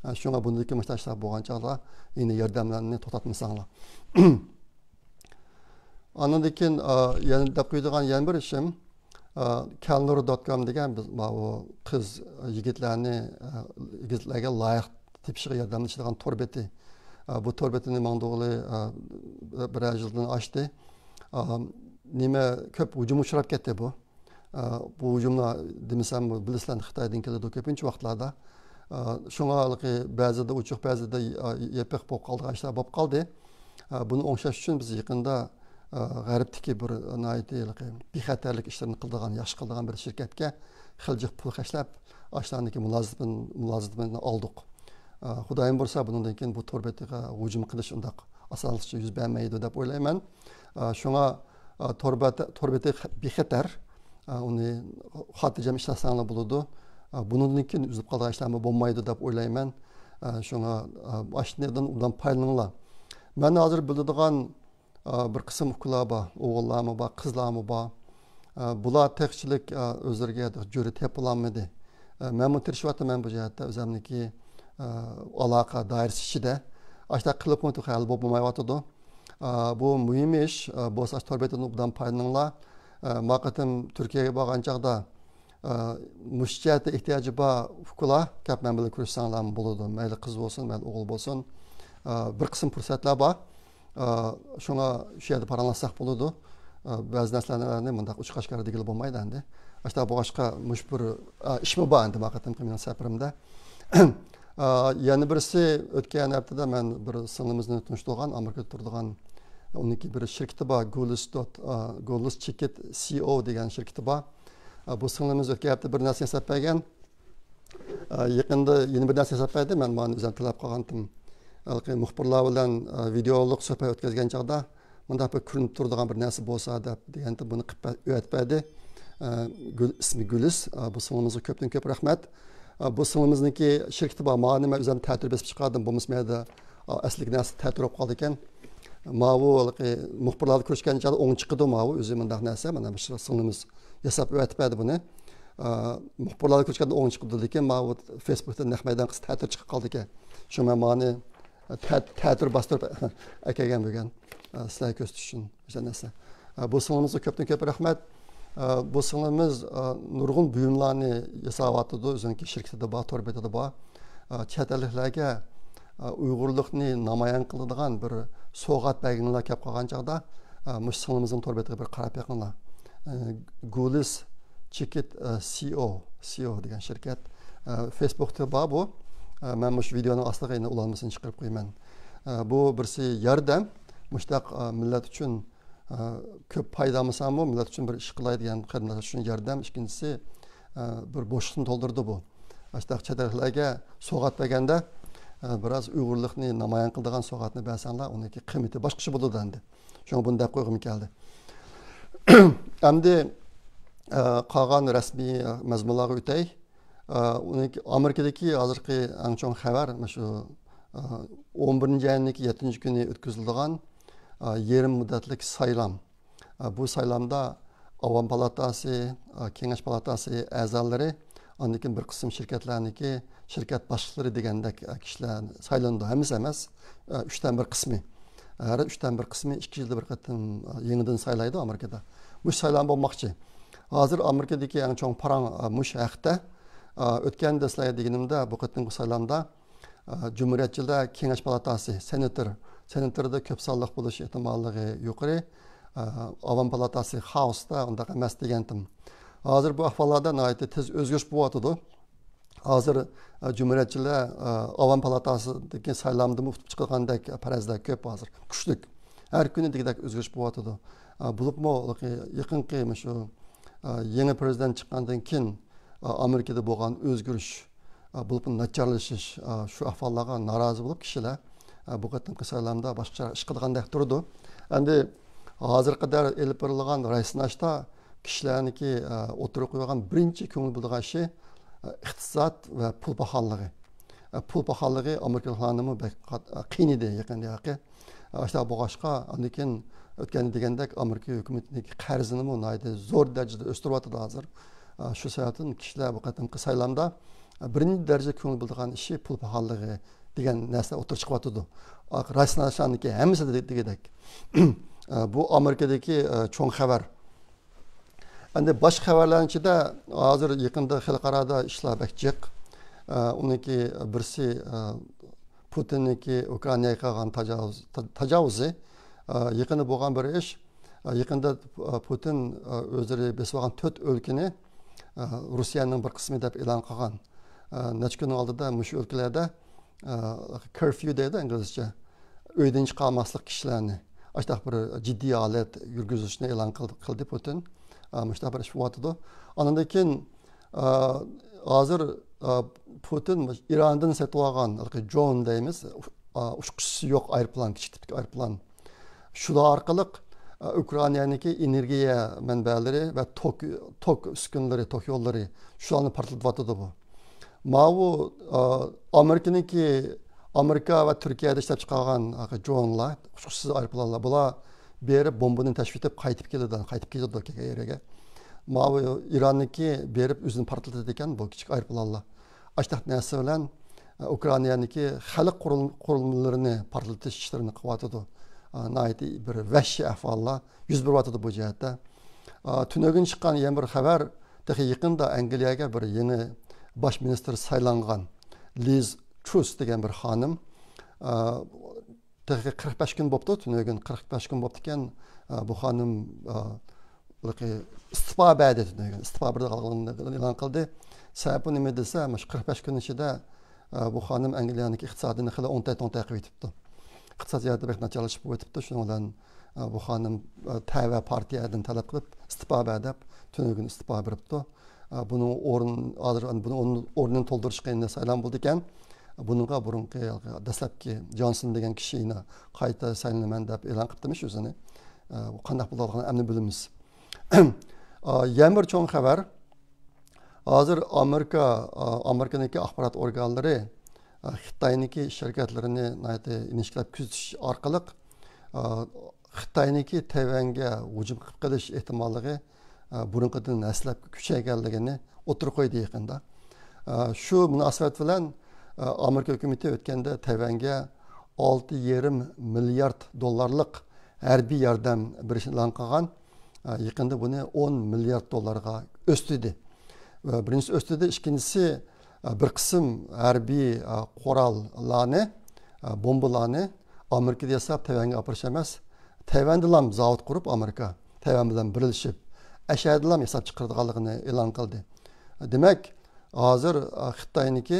ئە، شۇڭا بۇندىن كېيىن مۇشۇنداق ئىشلار بولغان چاغدا يەنە ياردەملەرنى توختاتمىساڭلار. ئاندىن كېيىن، ئە، يەنە دەپ قويىدىغان يەنە بىر ئىشىم، ئە، كەلنۇر دوت كوم دېگەن بىز، ماۋۇ قىز يىگىتلەرنى، ئە، يىگىتلەرگە لايىق تېپىشىغا ياردەملىشىدىغان تور بېتى. ئە، بۇ تور بېتىنى ماڭدۇرغىلى، ئە، بىرەر يىلدىن ئاشتى. ئە، نېمە، كۆپ ھۇجۇمغا ئۇچراپ كەتتى بۇ. ئە، بۇ ھۇجۇملار دېمىسەم، بىلىسىلەر، خىتايدىن كېلىدۇ كۆپىنچە ۋاقىتلاردا. ئە، شۇڭا ھېلىقى بەزىدە ئوچۇق، بەزىدە، ئە، يېپىق بولۇپ قالىدىغان ئىشلار بولۇپ قالدى. ئە، بۇنى ئوڭشاش ئۈچۈن بىز يېقىندا، ئە، غەربتىكى بىر ناھايىتى ھېلىقى بىخەتەرلىك ئىشلىرىنى قىلىدىغان، ياخشى قىلىدىغان بىر شىركەتكە خېلى جىق پۇل خەجلەپ، ئاشۇلارنىڭكى مۇلازىمىتىنى، مۇلازىمىتىنى ئالدۇق. ئە، خۇدايىم بۇيرۇسا، بۇنىڭدىن كېيىن بۇ تور بېتىغا ھۇجۇم قىلىش ئۇنداق ئاسانلىقچە يۈز بەرمەيدۇ دەپ ئويلايمەن. ئە، شۇڭا، ئە، تور بەت-، تور بېتى خە-، بىخەتەر. ئە، ئۇنى خاتىرجەم ئىشلەتسەڭلار بولىدۇ. ئە، بۇنىڭدىن كېيىن ئۈزۈلۈپ قالىدىغان ئىشلارمۇ بولمايدۇ دەپ ئويلايمەن. ئە، شۇڭا، ئە، ئاشۇنىڭدىن ئوبدان پايدىلىنىڭلار. مەن ھازىر بىلىدىغان، ئە، بىر قىسىم ئۇكىلار بار. ئوغۇللارمۇ بار، قىزلارمۇ بار. ئە، بۇلار تېخىچىلىك، ئە، ئۆزلىرىگە جۆرە تېپىلالمىدى. ئە، مەنمۇ تىرىشىۋاتىمەن بۇ جەھەتتە ئۆزۈمنىڭكى، ئە، ئالاقە دائىرىسى ئىچىدە. ئاشۇنداق قىلىپمۇ تېخى ھەل بولۇپ بولمايۋاتىدۇ. ئە، بۇ مۇھىم ئىش. ئە، بولسا ئاشۇ تور بېتىدىن ئوبدان پايدىلىنىڭلار. ئە، ما قېتىم تۈركىيەگە بارغان چاغدا، ئە، مۇشۇ جەھەتتە ئېھتىياجى بار ئۇكىلار كەپ مەن بىلەن كۆرۈشسەڭلارمۇ بولىدۇ. مەيلى قىز بولسۇن، مەيلى ئوغۇل بولسۇن. ئە، بىر قىسىم پۇرسەتلەر بار. ئە، شۇڭا شۇ يەردە پاراڭلاشساق بولىدۇ. ئە، بەزى نەرسىلەرنى مۇنداق ئوچۇق ئاشكارا دېگىلى بولمايدۇ ئەمدى. ئاشۇنداق بولغاچقا مۇشۇ بىر، ئە، ئىشمۇ بار ئەمدى ما قېتىمقى مېنىڭ سەپىرىمدە. ئە، يەنە بىرسى، ئۆتكەن ھەپتىدە مەن بىر سىڭلىمىزنى تونۇشتۇرغان، ئامېرىكىدا تۇرىدىغان، ئۇنىڭكى بىر شىركىتى بار، گولس دوت، ئە، گولس چېكىت سىئو دېگەن شىركىتى بار. ئە، بۇ سىڭلىمىز ئۆتكەن ھەپتە بىر نەرسە ياساپ بەرگەن. يېقىندا يەنە بىر نەرسە ياساپ بەردى، مەن مانا ئۆزۈم تىلەپ قالغانتىم. ھېلىقى مۇخبىرلار بىلەن ۋىدېئولۇق سۆھبەت ئۆتكۈزگەن چاغدا مۇنداق بىر كۆرۈنۈپ تۇرىدىغان بىر نەرسە بولسا دەپ دېگەنتىم، بۇنى قىلىپ بەر-، ئۆتۈپ بەردى. گۈل، ئىسمى گۈلىس. بۇ سىڭلىمىزغا كۆپتىن كۆپ رەھمەت. بۇ سىڭلىمىزنىڭكى شىركىتى بار، مانا مەن ئۆزۈم تەتۈر بېسىپ چىقاردىم، بولمىسا مەيدە ئەسلىك نەرسە تەتۈر بولۇپ قالىدىكەن. ماۋۇ ھېلىقى مۇخبىرلاردا كۆرۈشكەن چاغدا ئوڭ چىقىدۇ، ماۋۇ ئۆزى مۇنداق نەرسە، مانا مۇشۇ سىڭلىمىز ياساپ ئۆتۈپ بەردى بۇنى. مۇخبىرلاردا كۆرۈشكەندە ئوڭ چىقىدۇ، لېكىن ماۋۇ فېيسبۇكتا نەق مەيدان قىلسا تەتۈر چىقىپ قالىدىكەن. شۇڭا مەن مانى تە-، تەتۈر باستۇرۇپ ئەكەلگەن بۈگۈن. سىلەرگە كۆرسىتىش ئۈچۈن. ئۆزى نەرسە. بۇ سىڭلىمىزغا كۆپتىن كۆپ رەھمەت. بۇ سىڭلىمىز نۇرغۇن بۇيۇملارنى ياساۋاتىدۇ، ئۆزىنىڭكى شىركىتىدە بار، تور بېتىدە بار. چەت ئەللىكلەرگە ئۇيغۇرلۇقنى نامايان قىلىدىغان بىر سوۋغات بەرگىنىلا كەپ قالغان چاغدا، مۇشۇ سىڭلىمىزنىڭ تور بېتىگە بىر قاراپ بېقىڭلار. گۇلىس چېكىت سىئو، سىئو دېگەن شىركەت. فېيسبۇكتا بار بۇ. مەن مۇشۇ ۋىدېئونىڭ ئاستىغا يەنە ئۇلانمىسىنى چىقىرىپ قويىمەن. بۇ بىرسى ياردەم، مۇشۇنداق مىللەت ئۈچۈن كۆپ پايدا ئالمىساممۇ، مىللەت ئۈچۈن بىر ئىش قىلاي دېگەن قېرىنداشلار ئۈچۈن ياردەم. ئىككىنچىسى، بىر بوشلۇقنى تولدۇرىدۇ بۇ. ئاشۇنداق چەت ئەللىكلەرگە سوۋغات بەرگەندە، بىراز ئۇيغۇرلۇقنى نامايان قىلىدىغان سوۋغاتنى بەرسەڭلار، ئۇنىڭكى قىممىتى باشقىچە بولىدۇ ئەمدى. شۇڭا بۇنى دەپ قويغۇم كەلدى. ئەمدى، قالغان رەسمىي مەزمۇنلارغا ئۆتەي. ئۇنىڭكى ئامېرىكىدىكى ھازىرقى ئەڭ چوڭ خەۋەر، مۇشۇ، ئون بىرىنچى ئاينىڭكى يەتتىنچى كۈنى ئۆتكۈزۈلىدىغان، يېرىم مۇددەتلىك سايلام. بۇ سايلامدا ئاۋام پالاتاسى، كېڭەش پالاتاسى ئەزالىرى، ئاندىن كېيىن بىر قىسىم شىركەتلەرنىڭكى شىركەت باشلىقلىرى دېگەندەك كىشىلەر سايلىنىدۇ. ھەممىسى ئەمەس، ئۈچتىن بىر قىسمى. ھەر ئۈچتىن بىر قىسمى ئىككى يىلدا بىر قېتىم يېڭىدىن سايلايدۇ ئامېرىكىدا. مۇشۇ سايلام بولماقچى. ھازىر ئامېرىكىدىكى ئەڭ چوڭ پاراڭ مۇشۇ ھەقتە. ئۆتكەندە سىلەرگە دېگىنىمدە، بۇ قېتىمقى سايلامدا جۇمھۇرىيەتچىلەر كېڭەش پالاتاسى، سېناتور، سېناتوردا كۆپ سانلىق بولۇش ئېھتىماللىقى يۇقىرى. ئاۋام پالاتاسى خائوستا ئۇنداق ئەمەس دېگەنتىم. ھازىر بۇ ئەھۋاللاردا ناھايىتى تېز ئۆزگىرىش بولۇۋاتىدۇ. ھازىر جۇمھۇرىيەتچىلەر ئاۋام پالاتاسىدىكى سايلامدىمۇ ئۇتۇپ چىقىدىغاندەك پەرەزلەر كۆپ ھازىر. كۈچلۈك. ھەر كۈنى دېگۈدەك ئۆزگىرىش بولۇۋاتىدۇ. بولۇپمۇ يېقىنقى مۇشۇ يېڭى پىرېزىدېنت چىققاندىن كېيىن ئامېرىكىدا بولغان ئۆزگىرىش، بولۇپمۇ ناچارلىشىش، شۇ ئەھۋاللارغا نارازى بولۇپ كىشىلەر بۇ قېتىمقى سايلامدا باشقىچە ئىش قىلغاندەك تۇرىدۇ. ئەمدى ھازىرغا قەدەر ئېلىپ بېرىلغان راي سىناشتا كىشىلەرنىڭكى ئوتتۇرىغا قويغان بىرىنچى كۆڭۈل بۆلىدىغان ئىشى ئىقتىساد ۋە پۇل پاخاللىقى. پۇل پاخاللىقى ئامېرىكىلىقلارنىمۇ بەك قات-، قىينىدى يېقىندا ھەقى. ئاشۇنداق بولغاچقا، ئاندىن كېيىن ئۆتكەندە دېگەندەك ئامېرىكا ھۆكۈمىتىنىڭكى قەرزىنىمۇ ناھايىتى زور دەرىجىدە ئۆستۈرۈۋاتىدۇ ھازىر. شۇ سەۋەبتىن كىشىلەر بۇ قېتىمقى سايلامدا بىرىنچى دەرىجىدە كۆڭۈل بۆلىدىغان ئىشى پۇل پاخاللىقى دېگەن نەرسە ئوتتۇرىغا چىقىۋاتىدۇ. راي سىناشلارنىڭكى ھەممىسى دېگۈدەك. بۇ ئامېرىكىدىكى چوڭ خەۋەر. ئەمدى باشقا خەۋەرلەرنىڭ ئىچىدە ھازىر يېقىندا خەلقئارادا ئىشلار بەك جىق. ئۇنىڭكى بىرسى، پۇتىننىڭكى ئۇكرائىناغا قىلغان تاجاۋۇز-، تا-، تاجاۋۇزى. يېقىندا بولغان بىر ئىش. يېقىندا پۇتىن ئۆزلىرى بېسىۋالغان تۆت ئۆلكىنى روسىيەنىڭ بىر قىسمى دەپ ئېلان قىلغان. نەچچە كۈننىڭ ئالدىدا مۇشۇ ئۆلكىلەردە كېرفيۇ دەيدۇ ئىنگلىزچە، ئۆيدىن چىقارماسلىق كىشىلەرنى، ئاشۇنداق بىر جىددىي ھالەت يۈرگۈزۈشنى ئېلان قىلدى، قىلدى پۇتىن. مۇشۇنداق بىر ئىش بولۇۋاتىدۇ. ئاندىن كېيىن، ھازىر پۇتىن ئىراندىن سېتىۋالغان ھېلىقى درون دەيمىز، ئۇچقۇچىسى يوق ئايروپىلان، كىچىك تىپتىكى ئايروپىلان، شۇلار ئارقىلىق ئۇكرائىنانىڭكى ئېنېرگىيە مەنبەلىرى ۋە توك، توك ئۈسكۈنىلىرى، توك يوللىرى، شۇلارنى پارتلىتىۋاتىدۇ بۇ. ماۋۇ، ئا، ئامېرىكىنىڭكى، ئامېرىكا ۋە تۈركىيەدە ئىشلەپ چىقارغان، ئا، درونلار، ئۇچقۇچىسىز ئايروپىلانلار، بۇلار بېرىپ بومبىنى تەشۋىش ئېتىپ قايتىپ كېلىدۇ، قايتىپ كېلىدۇ كېكەيرىگە. ماۋۇ ئىراننىڭكى بېرىپ ئۆزىنى پارتلىتىدىكەن بۇ كىچىك ئايروپىلانلار. ئاشتاق نەرسە بىلەن، ئا، ئۇكرائىنانىڭكى خەلق قۇرۇل-، قۇرۇلمىلىرىنى پارتلىتىش ئىشلىرىنى قىلىۋاتىدۇ. ئا، ناھايىتى بىر ۋەھشىي ئەھۋاللار يۈز بېرىۋاتىدۇ بۇ جەھەتتە. ئا، تۈنۈگۈن چىققان يەنە بىر خەۋەر، تېخى يېقىندا ئەنگلىيەگە بىر يېڭى باش مىنىستىر سايلانغان لىز ترۇس دېگەن بىر خانىم. ئا، تېخى قىرىق بەش كۈن بوپتۇ، تۈنۈگۈن قىرىق بەش كۈن بوپتىكەن. ئا، بۇ خانىم، ئا، ھېلىقى ئىستېپا بەردى، تۈنۈگۈن ئىستېپا بېرىدىغانلىقىنى ئېلان قىلدى. سەۋەبى نېمە دېسە، مۇشۇ قىرىق بەش كۈن ئىچىدە، ئا، بۇ خانىم ئەنگلىيەنىڭكى ئىقتىسادىنى خېلى ئوڭتەي-توڭتەي قىلىۋېتىپتۇ. ئىقتىساد جەھەتتە بەك ناچارلىشىپ قېلىۋېتىپتۇ. شۇنىڭ بىلەن، ئا، بۇ خانىم، ئا، تەۋە پارتىيەدىن تەلەپ قىلىپ، ئىستېپا بەر دەپ، تۈنۈگۈن ئىستېپا بېرىپتۇ. ئە، بۇنىڭ ئورنى، ھازىر بۇنىڭ ئورنىنى تولدۇرۇشقا ئەمدى سايلام بولىدىكەن. بۇنىڭغا بۇرۇنقى دەسلەپكى جونسون دېگەن كىشى يەنە قايتا سايلىنىمەن دەپ ئېلان قىپتىمىش ئۆزىنى. ئە، بۇ قانداق بولىدىغانلىقىنى ئەمدى بىلىمىز. ئە، يەنە بىر چوڭ خەۋەر. ھازىر ئامېرىكا، ئە، ئامېرىكىنىڭكى ئاخبارات ئورگانلىرى، ئە، خىتاينىڭكى شىركەتلىرىنى ناھايىتى ئىنچىكىلەپ كۆزىتىش ئارقىلىق، ئە، خىتاينىڭكى تەيۋەنگە ھۇجۇم قىلىپ قېلىش ئېھتىماللىقى، ئە، بۇرۇنقىدىن ھەسسىلەپ كۈچەيگەنلىكىنى ئوتتۇرىغا قويدى يېقىندا. ئە، شۇ مۇناسىۋەت بىلەن، ئە، ئامېرىكا ھۆكۈمىتى ئۆتكەندە تەيۋەنگە ئالتە يېرىم مىليارد دوللارلىق ھەربىي ياردەم بېرىشنى ئېلان قىلغان. ئە، يېقىندا بۇنى ئون مىليارد دوللارغا ئۆستۈردى. ۋە بىرىنچىسى ئۆستۈردى، ئىككىنچىسى، ئە، بىر قىسىم ھەربىي، ئە، قوراللارنى، ئە، بومبىلارنى ئامېرىكىدا ياساپ تەيۋەنگە ئاپىرىش ئەمەس، تەيۋەندىلا زاۋۇت قۇرۇپ ئامېرىكا، تەيۋەن بىلەن بىرلىشىپ، ئەشەدىلا ياساپ چىقىرىدىغانلىقىنى ئېلان قىلدى. دېمەك، ھازىر، ئە، خىتاينىڭكى،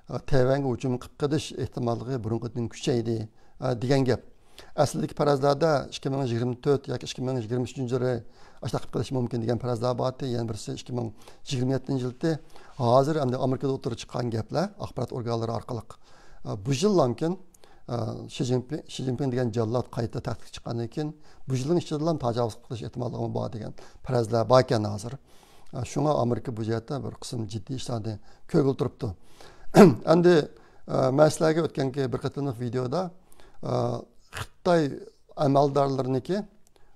ئە، تەيۋەنگە ھۇجۇم قىلىپ قېلىش ئېھتىماللىقى بۇرۇنقىدىن كۈچەيدى، ئە، دېگەن گەپ. ئەسلىدىكى پەرەزلەردە ئىككى مىڭ يىگىرمە تۆت ياكى ئىككى مىڭ يىگىرمە ئۈچىنچى يىلى ئاشۇنداق قىلىپ قېلىشى مۇمكىن دېگەن پەرەزلەر بار ئىدى. يەنە بىرسى ئىككى مىڭ يىگىرمە يەتتىنچى يىلى. ھازىر ئەمدى ئامېرىكىدا ئوتتۇرىغا چىققان گەپلەر ئاخبارات ئورگانلىرى ئارقىلىق. ئە، بۇ يىللامكىن، ئە، شى جىنپىڭ، شى جىنپىڭ دېگەن جاللات قايتا تەختكە چىققاندىن كېيىن، بۇ يىلنىڭ ئىچىدىلا تاجاۋۇز قىلىش ئېھتىماللىقىمۇ بار دېگەن پەرەزلەر باركەن ھازىر. ئە، شۇڭا ئامېرىكا بۇ جەھەتتە بىر قىسىم جىددىي ئىشلارنى كۆرگىلى تۇرۇپتۇ. ئەمدى، ئە، مەن سىلەرگە ئۆتكەنكى بىر قېتىملىق ۋىدېودا، ئە، خىتاي ئەمەلدارلىرىنىڭكى،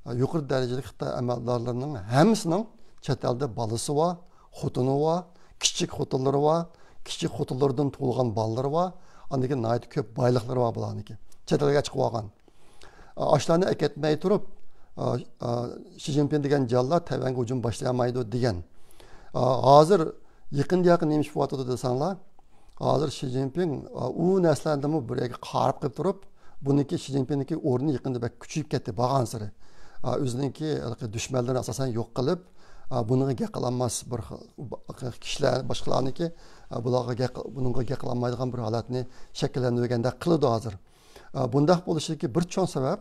ئە، يۇقىرى دەرىجىلىك خىتاي ئەمەلدارلىرىنىڭ ھەممىسىنىڭ چەت ئەلدە بالىسى بار، خوتۇنى بار، كىچىك خوتۇنلىرى بار، كىچىك خوتۇنلىرىدىن تۇغۇلغان بالىلىرى بار، ئاندىن كېيىن ناھايىتى كۆپ بايلىقلىرى بار بۇلارنىڭكى. چەت ئەلگە چىقىپ بولغان. ئاشۇلارنى ئەكەتمەي تۇرۇپ، ئا، ئا، شى جىنپىڭ دېگەن جاللات تەيۋەنگە ھۇجۇم باشلىيالمايدۇ دېگەن. ئا، ھازىر يېقىندا ياقى نېمە ئىش بولۇۋاتىدۇ دېسەڭلار، ھازىر شى جىنپىڭ، ئا، ئۇ نەرسىلەردىنمۇ بىر يەرگە قاراپ قېلىپ تۇرۇپ، بۇنىڭكى شى جىنپىڭنىڭكى ئورنى يېقىندا بەك كۈچىيىپ كەتتى بارغانسېرى. ئا، ئۆزىنىڭكى ھېلىقى دۈشمەنلىرىنى ئاساسەن يوق قىلىپ، ئا، بۇنىڭغا گەپ قىلالماس بىر خىل، با-، كىشىلەر، باشقىلارنىڭكى، ئا، بۇلارغا گەپ، بۇنىڭغا گەپ قىلالمايدىغان بىر ھالەتنى شەكىللەندۈرگەندەك قىلىدۇ ھازىر. ئا، بۇنداق بولۇشىدىكى بىر چوڭ سەۋەب،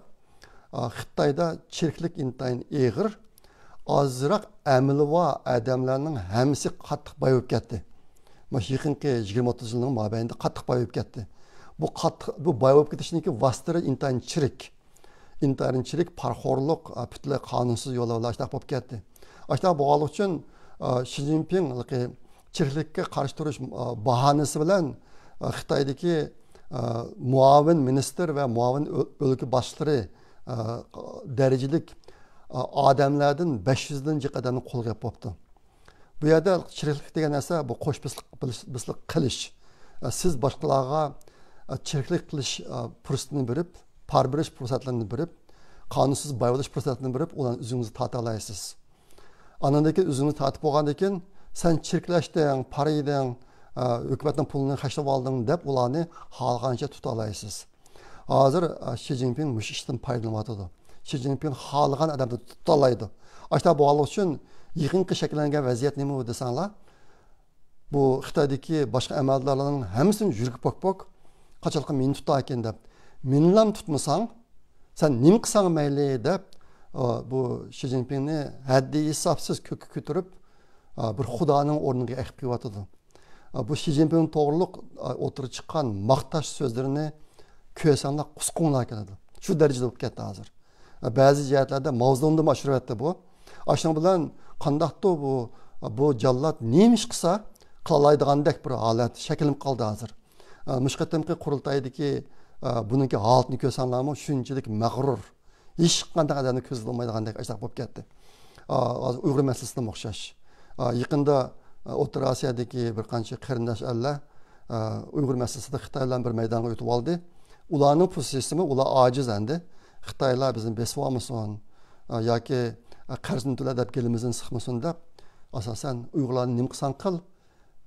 ئا، خىتايدا چىرىكلىك ئىنتايىن ئېغىر، ئازراق ئەمىلى بار ئادەملەرنىڭ ھەممىسى قاتتىق باي بولۇپ كەتتى. مۇشۇ يېقىنقى يىگىرمە ئوتتۇز يىلنىڭ مابەينىدە قاتتىق باي بولۇپ كەتتى. بۇ قاتتىق، بۇ باي بولۇپ كېتىشنىڭكى ۋاسىتىلىرى ئىنتايىن چىرىك. ئىنتايىن چىرىك، پارىخورلۇق، ئا، پۈتۈنلەي قانۇنسىز يوللار بىلەن ئاشۇنداق بولۇپ كەتتى. ئاشۇنداق بولغانلىقى ئۈچۈن، ئا، شى جىنپىڭ چىرىكلىككە قارشى تۇرۇش، ئا، باھانىسى بىلەن، ئا، خىتايدىكى، ئا، مۇئاۋىن مىنىستىر ۋە مۇئاۋىن ئۆ-، ئۆلكە باشلىقلىرى، ئا، دەرىجىلىك، ئا، ئادەملەردىن بەش يۈزدىن جىق ئادەمنى قولغا ئېلىپ بوپتۇ. بۇ يەردە چىرىكلىك دېگەن نەرسە بۇ قوش بېسىلىق، بېسىلىق قىلىش. ئا، سىز باشقىلارغا، ئا، چىرىكلىك قىلىش، ئا، پۇرسىتىنى بېرىپ، پارا بېرىش پۇرسەتلىرىنى بېرىپ، قانۇنسىز باي بولۇش پۇرسەتلىرىنى بېرىپ، ئۇلارنى ئۆزىڭىزگە تارتالايسىز. ئاندىن كېيىن ئۆزىڭىزنى تارتىپ بولغاندىن كېيىن، سەن چىرىكلەشتىڭ، پارا يېدىڭ، ئا، ھۆكۈمەتنىڭ پۇلىنى خەجلەپ ئالدىڭ دەپ ئۇلارنى خالىغانچە تۇتالايسىز. ھازىر، ئا، شى جىنپىڭ مۇشۇ ئىشتىن پايدىلىنىۋاتىدۇ. شى جىنپىڭ خالىغان ئادەمنى تۇتالايدۇ. ئاشۇنداق بولغانلىقى ئۈچۈن يېقىنقى شەكىللەنگەن ۋەزىيەت نېمە دېسەڭلار، بۇ خىتايدىكى باشقا ئەمەلدارلارنىڭ ھەممىسىنى يۈرىكى پوك-پوك، قاچانلىقى مېنى تۇتاركىن دەپ، مېنىلا تۇتمىساڭ، سەن نېمە قىلساڭ مەيلى دەپ، ئا، بۇ شى جىنپىڭنى ھەددى ھېسابسىز كۆككە كۆتۈرۈپ، ئا، بىر خۇدانىڭ ئورنىغا ئەكىپ قويۇۋاتىدۇ. ئا، بۇ شى جىنپىڭ توغرۇلۇق، ئا، ئوتتۇرىغا چىققان ماختاش سۆزلىرىنى كۆرسەڭلار قۇسقۇڭلار كېلىدۇ. شۇ دەرىجىدە بولۇپ كەتتى ھازىر. بەزى جەھەتلەردە ماۋزېدۇڭدىنمۇ ئاشۇرۇۋەتتى بۇ. ئاشۇنىڭ بىلەن قانداقتۇ بۇ، بۇ جاللات نېمە ئىش قىلسا قىلالايدىغاندەك بىر ھالەت شەكىللىنىپ قالدى ھازىر. ئە، مۇشۇ قېتىمقى قۇرۇلتايدىكى، ئە، بۇنىڭكى ھالىتىنى كۆرسەڭلارمۇ شۇنچىلىك مەغرۇر. ھېچقانداق ئادەمنى كۆزگە ئىلمايدىغاندەك ئاشۇنداق بولۇپ كەتتى. ئا، ھازىر ئۇيغۇر مەسىلىسىدىمۇ ئوخشاش. ئا، يېقىندا، ئا، ئوتتۇرا ئاسىيادىكى بىر قانچە قېرىنداش ئەللەر، ئا، ئۇيغۇر مەسىلىسىدە خىتاي بىلەن بىر مەيدانغا ئۆتۈۋالدى. ئۇلارنىڭ پوزىتسىيىسىمۇ، ئۇلار ئاجىز ئەمدى. خىتايلار بىزنى بېسىۋالمىسۇن، ئا، ياكى، ئا، قەرزنى تۆلە دەپ گېلىمىزدىن سىقمىسۇن دەپ، ئاساسەن ئۇيغۇرلارنى نېمە قىلساڭ قىل،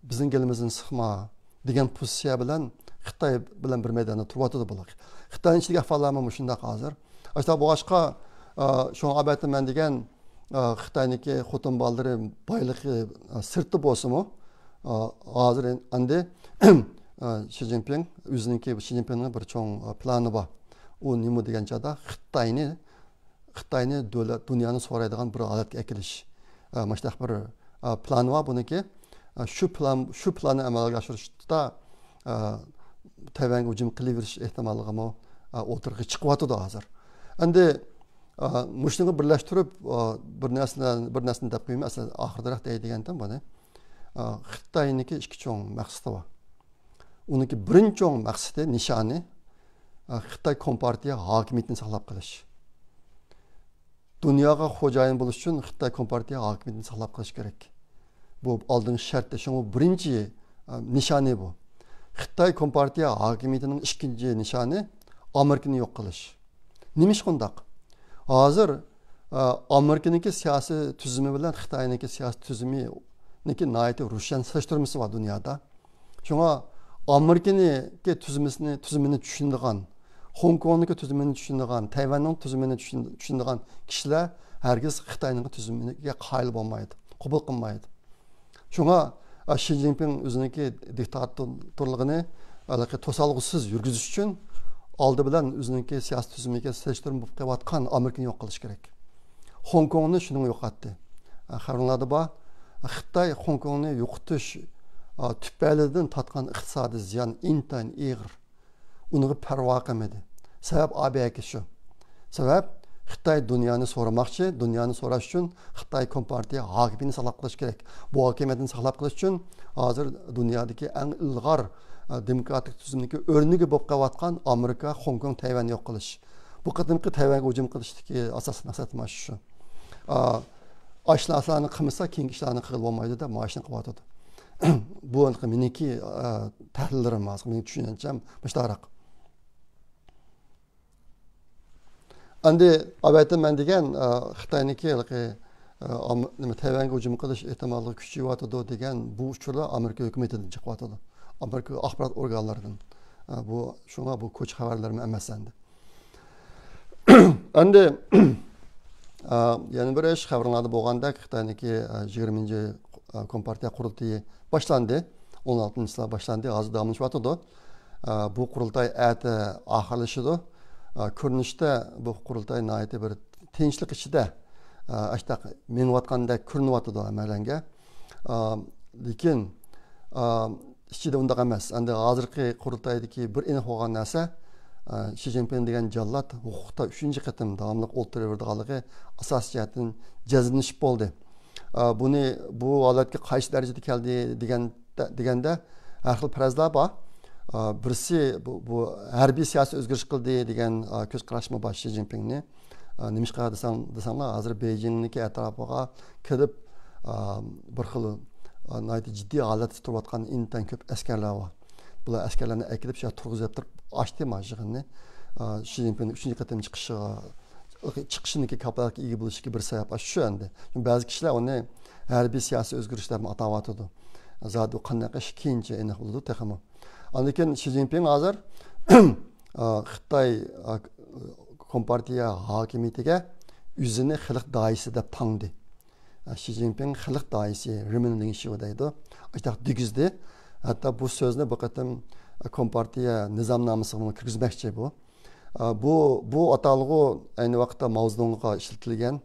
بىزنىڭ گېلىمىزدىن سىقما دېگەن پوزىتسىيە بىلەن خىتاي بىلەن بىر مەيداندا تۇرۇۋاتىدۇ بۇلار. خىتاينىڭ ئىچىدىكى ئەھۋاللارمۇ مۇشۇنداق ھازىر. ئاشۇنداق بولغاچقا، ئا، شۇڭا ئەلۋەتتە مەن دېگەن، ئا، خىتاينىڭكى خوتۇن بالىلىرى بايلىقى، ئا، سىرتتا بولسىمۇ، ئا، ھازىر ئەمدى، ئا، شى جىنپىڭ ئۆزىنىڭكى، شى جىنپىڭنىڭ بىر چوڭ، ئا، پىلانى بار. ئۇ نېمە دېگەن چاغدا خىتاينى خىتاينى دۆلەت، دۇنيانى سورايدىغان بىر ھالەتكە ئەكېلىش. ئە، مۇشۇنداق بىر، ئە، ئا، پىلانى بار بۇنىڭكى. ئا، شۇ پىلان، شۇ پىلاننى ئەمەلگە ئاشۇرۇشتا، ئا، تەيۋەنگە ھۇجۇم قىلىۋېرىش ئېھتىماللىقىمۇ، ئا، ئوتتۇرىغا چىقىۋاتىدۇ ھازىر. ئەمدى، ئا، مۇشۇنىڭغا بىرلەشتۈرۈپ، ئا، بىر نەرسىنى، بىر نەرسىنى دەپ قويىمەن، ئەسلى ئاخىرىراق دەي دېگەنتىم بۇنى. ئا، خىتاينىڭكى ئىككى چوڭ مەقسىتى بار. ئۇنىڭكى بىرىنچى چوڭ مەقسىتى، نىشانى، ئا، خىتاي كومپارتىيە ھاكىمىيىتىنى ساقلاپ قېلىش. دۇنياغا خوجايىن بولۇش ئۈچۈن خىتاي كومپارتىيە ھاكىمىيىتىنى ساقلاپ قېلىش كېرەك. بۇ ئالدىنقى شەرتى، شۇڭا بىرىنچى، ئا، نىشانى بۇ. خىتاي كومپارتىيە ھاكىمىيىتىنىڭ ئىككىنچى نىشانى ئامېرىكىنى يوق قىلىش. نېمە ئىش قۇنداق؟ ھازىر، ئا، ئامېرىكىنىڭكى سىياسىي تۈزۈمى بىلەن خىتاينىڭكى سىياسىي تۈزۈمىنىڭكى ناھايىتى روشەن سېلىشتۇرمىسى بار دۇنيادا. شۇڭا ئامېرىكىنىڭكى تۈزمىسىنى، تۈزۈمىنى چۈشىنىدىغان، خوڭكوڭنىڭكى تۈزۈمىنى چۈشىنىدىغان، تەيۋەننىڭ تۈزۈمىنى چۈشىن-، چۈشىنىدىغان كىشىلەر ھەرگىز خىتاينىڭ تۈزۈمىگە قايىل بولمايدۇ، قوبۇل قىلمايدۇ. شۇڭا، ئا، شى جىنپىڭ ئۆزىنىڭكى دىكتاتورلۇقىنى ھېلىقى توسالغۇسىز يۈرگۈزۈش ئۈچۈن ئالدى بىلەن ئۆزىنىڭكى سىياسىي تۈزۈمىگە سېلىشتۇرما بولۇپ قېلىۋاتقان ئامېرىكىنى يوق قىلىش كېرەك. خوڭكوڭنى شۇنىڭغا يوقاتتى. ئا، خەۋىرىڭلاردا بار. خىتاي خوڭكوڭنى يوقىتىش، ئا، تۈپەيلىدىن تارتقان ئىقتىسادىي زىيان ئىنتايىن ئېغىر. ئۇنىڭغا پەرۋا قىلمىدى. سەۋەب ئابەكى شۇ. سەۋەب، خىتاي دۇنيانى سورىماقچى، دۇنيانى سوراش ئۈچۈن خىتاي كومپارتىيە ھاكىمىيىتىنى ساقلاپ قېلىش كېرەك. بۇ ھاكىمىيەتنى ساقلاپ قېلىش ئۈچۈن ھازىر دۇنيادىكى ئەڭ ئىلغار، ئا، دېموكراتىك تۈزۈمدىكى ئۆرنىكى بولۇپ قېلىۋاتقان ئامېرىكا، خوڭكوڭ، تەيۋەننى يوق قىلىش. بۇ قېتىمقى تەيۋەنگە ھۇجۇم قىلىشتىكى ئاساسلىق مەقسەت مانا شۇ. ئا، ئاشۇ نەرسىلەرنى قىلمىسا، كېيىنكى ئىشلارنى قىلغىلى بولمايدۇ دەپ مانا شۇنى قىلىۋاتىدۇ. بۇ مېنىڭكى، ئا، تەھلىللىرىم ھازىر، مېنىڭ چۈشەنچەم مۇشۇنداق. ئەمدى ئەلۋەتتە مەن دېگەن، ئا، خىتاينىڭكى ھېلىقى، ئا، ئام-، نېمە، تەيۋەنگە ھۇجۇم قىلىش ئېھتىماللىقى كۈچىيىۋاتىدۇ دېگەن بۇ ئۇچۇرلار ئامېرىكا ھۆكۈمىتىدىن چىقىۋاتىدۇ. ئامېرىكا ئاخبارات ئورگانلىرىدىن. ئا، بۇ، شۇڭا بۇ كوچا خەۋەرلىرىمۇ ئەمەس ئەمدى. ئەمدى، ئا، يەنە بىر ئىش، خەۋىرىڭلاردا بولغاندەك، خىتاينىڭكى، ئا، يىگىرمىنچى، ئا، كومپارتىيە قۇرۇلتىيى باشلاندى. ئون ئالتىنچى چىسلا باشلاندى، ھازىر داۋاملىشىۋاتىدۇ. ئا، بۇ قۇرۇلتاي ئەتە ئاخىرلىشىدۇ. ئا، كۆرۈنۈشتە بۇ قۇرۇلتاي ناھايىتى بىر تىنچلىق ئىچىدە، ئا، ئاشتاق مېڭىۋاتقاندەك كۆرۈنۈۋاتىدۇ ھەممەيلەنگە. ئا، لېكىن، ئا، ئىچىدە ئۇنداق ئەمەس. ئەمدى ھازىرقى قۇرۇلتايدىكى بىر ئېنىق بولغان نەرسە، ئا، شى جىنپىڭ دېگەن جاللات ھوقۇقتا ئۈچىنچى قېتىم داۋاملىق ئولتۇرۇۋېرىدىغانلىقى ئاساسىي جەھەتتىن جەزملىشىپ بولدى. ئا، بۇنى، بۇ ھالەتكە قايسى دەرىجىدە كەلدى دېگەندە، دېگەندە ھەر خىل پەرەزلەر بار. ئا، بىرسى بۇ، بۇ ھەربىي سىياسىي ئۆزگىرىش قىلدى دېگەن، ئا، كۆز قاراشمۇ بار شى جىنپىڭنى. ئا، نېمىشقا دېسەڭ، دېسەڭلار، ھازىر بېيجىڭنىڭكى ئەتراپىغا كېلىپ، ئا، بىر خىل، ئا، ناھايىتى جىددىي ھالەتتە تۇرۇۋاتقان ئىنتايىن كۆپ ئەسكەرلەر بار. بۇلار ئەسكەرلەرنى ئەكېلىپ، شۇ يەردە تۇرغۇزۇپ تۇرۇپ ئاچتى ما يىغىننى. ئا، شى جىنپىڭنىڭ ئۈچىنچى قېتىم چىقىشىغا، چىقىشىنىڭكى كاپالەتكە ئىگە بولۇشىدىكى بىر سەۋەب ئاشۇ ئەمدى. بەزى كىشىلەر ئۇنى ھەربىي سىياسىي ئۆزگىرىش دەپ ئاتاۋاتىدۇ. زادى ئۇ قانداق ئىش، كېيىنچە ئېنىق بولىدۇ تېخىمۇ. ئاندىن كېيىن شى جىنپىڭ ھازىر، ئا، خىتاي، ئا، كومپارتىيە ھاكىمىيىتىگە ئۆزىنى خەلق داھىيسى دەپ تاڭدى. ئا، شى جىنپىڭ خەلق داھىيسى، رېمېن لىڭشيۇ دەيدۇ. ئاشۇنداق دېگۈزدى. ھەتتا بۇ سۆزنى بۇ قېتىم كومپارتىيە نىزامنامىسىغىمۇ كىرگۈزمەكچى بۇ. ئا، بۇ، بۇ ئاتالغۇ ئەينى ۋاقىتتا ماۋزېدۇڭغا ئىشلىتىلگەن.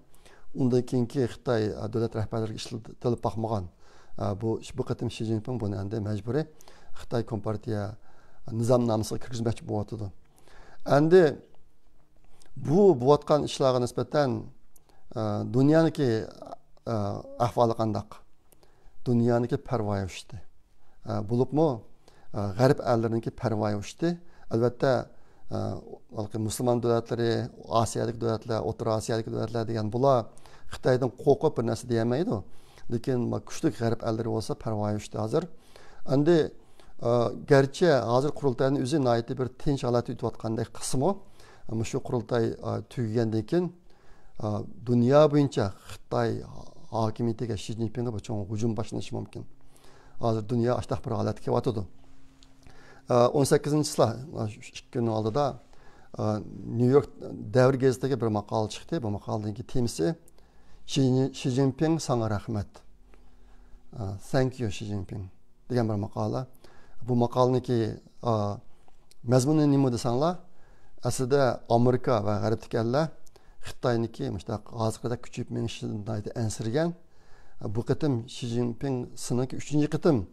ئۇندىن كېيىنكى خىتاي، ئا، دۆلەت رەھبەرلىرىگە ئىشلىتىلىپ باقمىغان. ئا، بۇ، بۇ قېتىم شى جىنپىڭ بۇنى ئەمدى مەجبۇرىي خىتاي كومپارتىيە نىزامنامىسىغا كىرگۈزمەكچى بولۇۋاتىدۇ. ئەمدى بۇ بولۇۋاتقان ئىشلارغا نىسبەتەن، ئا، دۇنيانىڭكى، ئا، ئەھۋالى قانداق؟ دۇنيانىڭكى پەرۋايى ئۇچتى. ئا، بولۇپمۇ، ئا، غەرب ئەللىرىنىڭكى پەرۋايى ئۇچتى. ئەلۋەتتە، ئا، ھېلىقى مۇسۇلمان دۆلەتلىرى، ئاسىيادىكى دۆلەتلەر، ئوتتۇرا ئاسىيادىكى دۆلەتلەر دېگەن بۇلار خىتايدىن قورقۇپ بىر نەرسە دېيەلمەيدۇ. لېكىن ما كۈچلۈك غەرب ئەللىرى بولسا پەرۋايى ئۇچتى ھازىر. ئەمدى، ئا، گەرچە ھازىر قۇرۇلتاينىڭ ئۆزى ناھايىتى بىر تىنچ ھالەتتە ئۆتۈۋاتقاندەك قىلسىمۇ، مۇشۇ قۇرۇلتاي، ئا، تۈگىگەندىن كېيىن، ئا، دۇنيا بويىچە خىتاي ھاكىمىيىتىگە، شى جىنپىڭغا بىر چوڭ ھۇجۇم باشلىنىشى مۇمكىن. ھازىر دۇنيا ئاشتاق بىر ھالەتكە كېلىۋاتىدۇ. ئا، ئون سەككىزىنچى چىسلا، ئا، شۇ ئىككى كۈننىڭ ئالدىدا، ئا، نيۇ يورك دەۋر گېزىتىگە بىر ماقالە چىقتى. بۇ ماقالىنىڭكى تېمىسى، شى، شى جىنپىڭ ساڭا رەھمەت. ئا، Thank you، شى جىنپىڭ. دېگەن بىر ماقالە. بۇ ماقالىنىڭكى، ئا، مەزمۇنى نېمە دېسەڭلار، ئەسلىدە ئامېرىكا ۋە غەربتىكى ئەللەر خىتاينىڭكى مۇشۇنداق ھازىرقىدەك كۈچىيىپ مېڭىشىدىن ناھايىتى ئەنسىرىگەن. بۇ قېتىم شى جىنپىڭ سېنىڭكى ئۈچىنچى قېتىم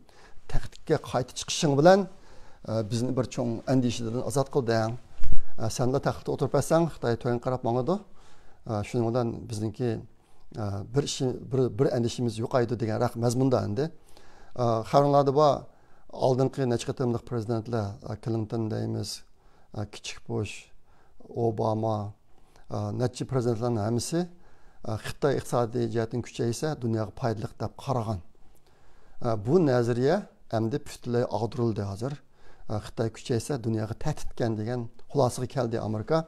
تەختكە قايتا چىقىشىڭ بىلەن، ئە، بىزنى بىر چوڭ ئەندىشىدىن ئازاد قىلدىڭ. ئە، سەنلا تەختتە ئولتۇرۇپ بەرسەڭ، خىتاي تۆۋەنگە قاراپ ماڭىدۇ. ئە، شۇنىڭ بىلەن بىزنىڭكى، ئە، بىر ئىشى-، بىر، بىر ئەندىشىمىز يوقايدۇ دېگەن رەق مەزمۇندا ئەمدى. ئە، خەۋىرىڭلاردا بار، ئالدىنقى نەچچە قېتىملىق پرېزىدېنتلار، ئە، كلىنتون دەيمىز، ئە، كىچىك بۇش، ئوباما، ئە، نەچچە پرېزىدېنتلارنىڭ ھەممىسى، ئە، خىتاي ئىقتىسادىي جەھەتتىن كۈچەيسە، دۇنياغا پايدىلىق دەپ قارىغان. ئە، بۇ نەزەرىيە ئەمدى پۈتۈنلەي ئاغدۇرۇلدى ھازىر. ئە، خىتاي كۈچەيسە، دۇنياغا تەھدىتكەن دېگەن خۇلاسىگە كەلدى ئامېرىكا.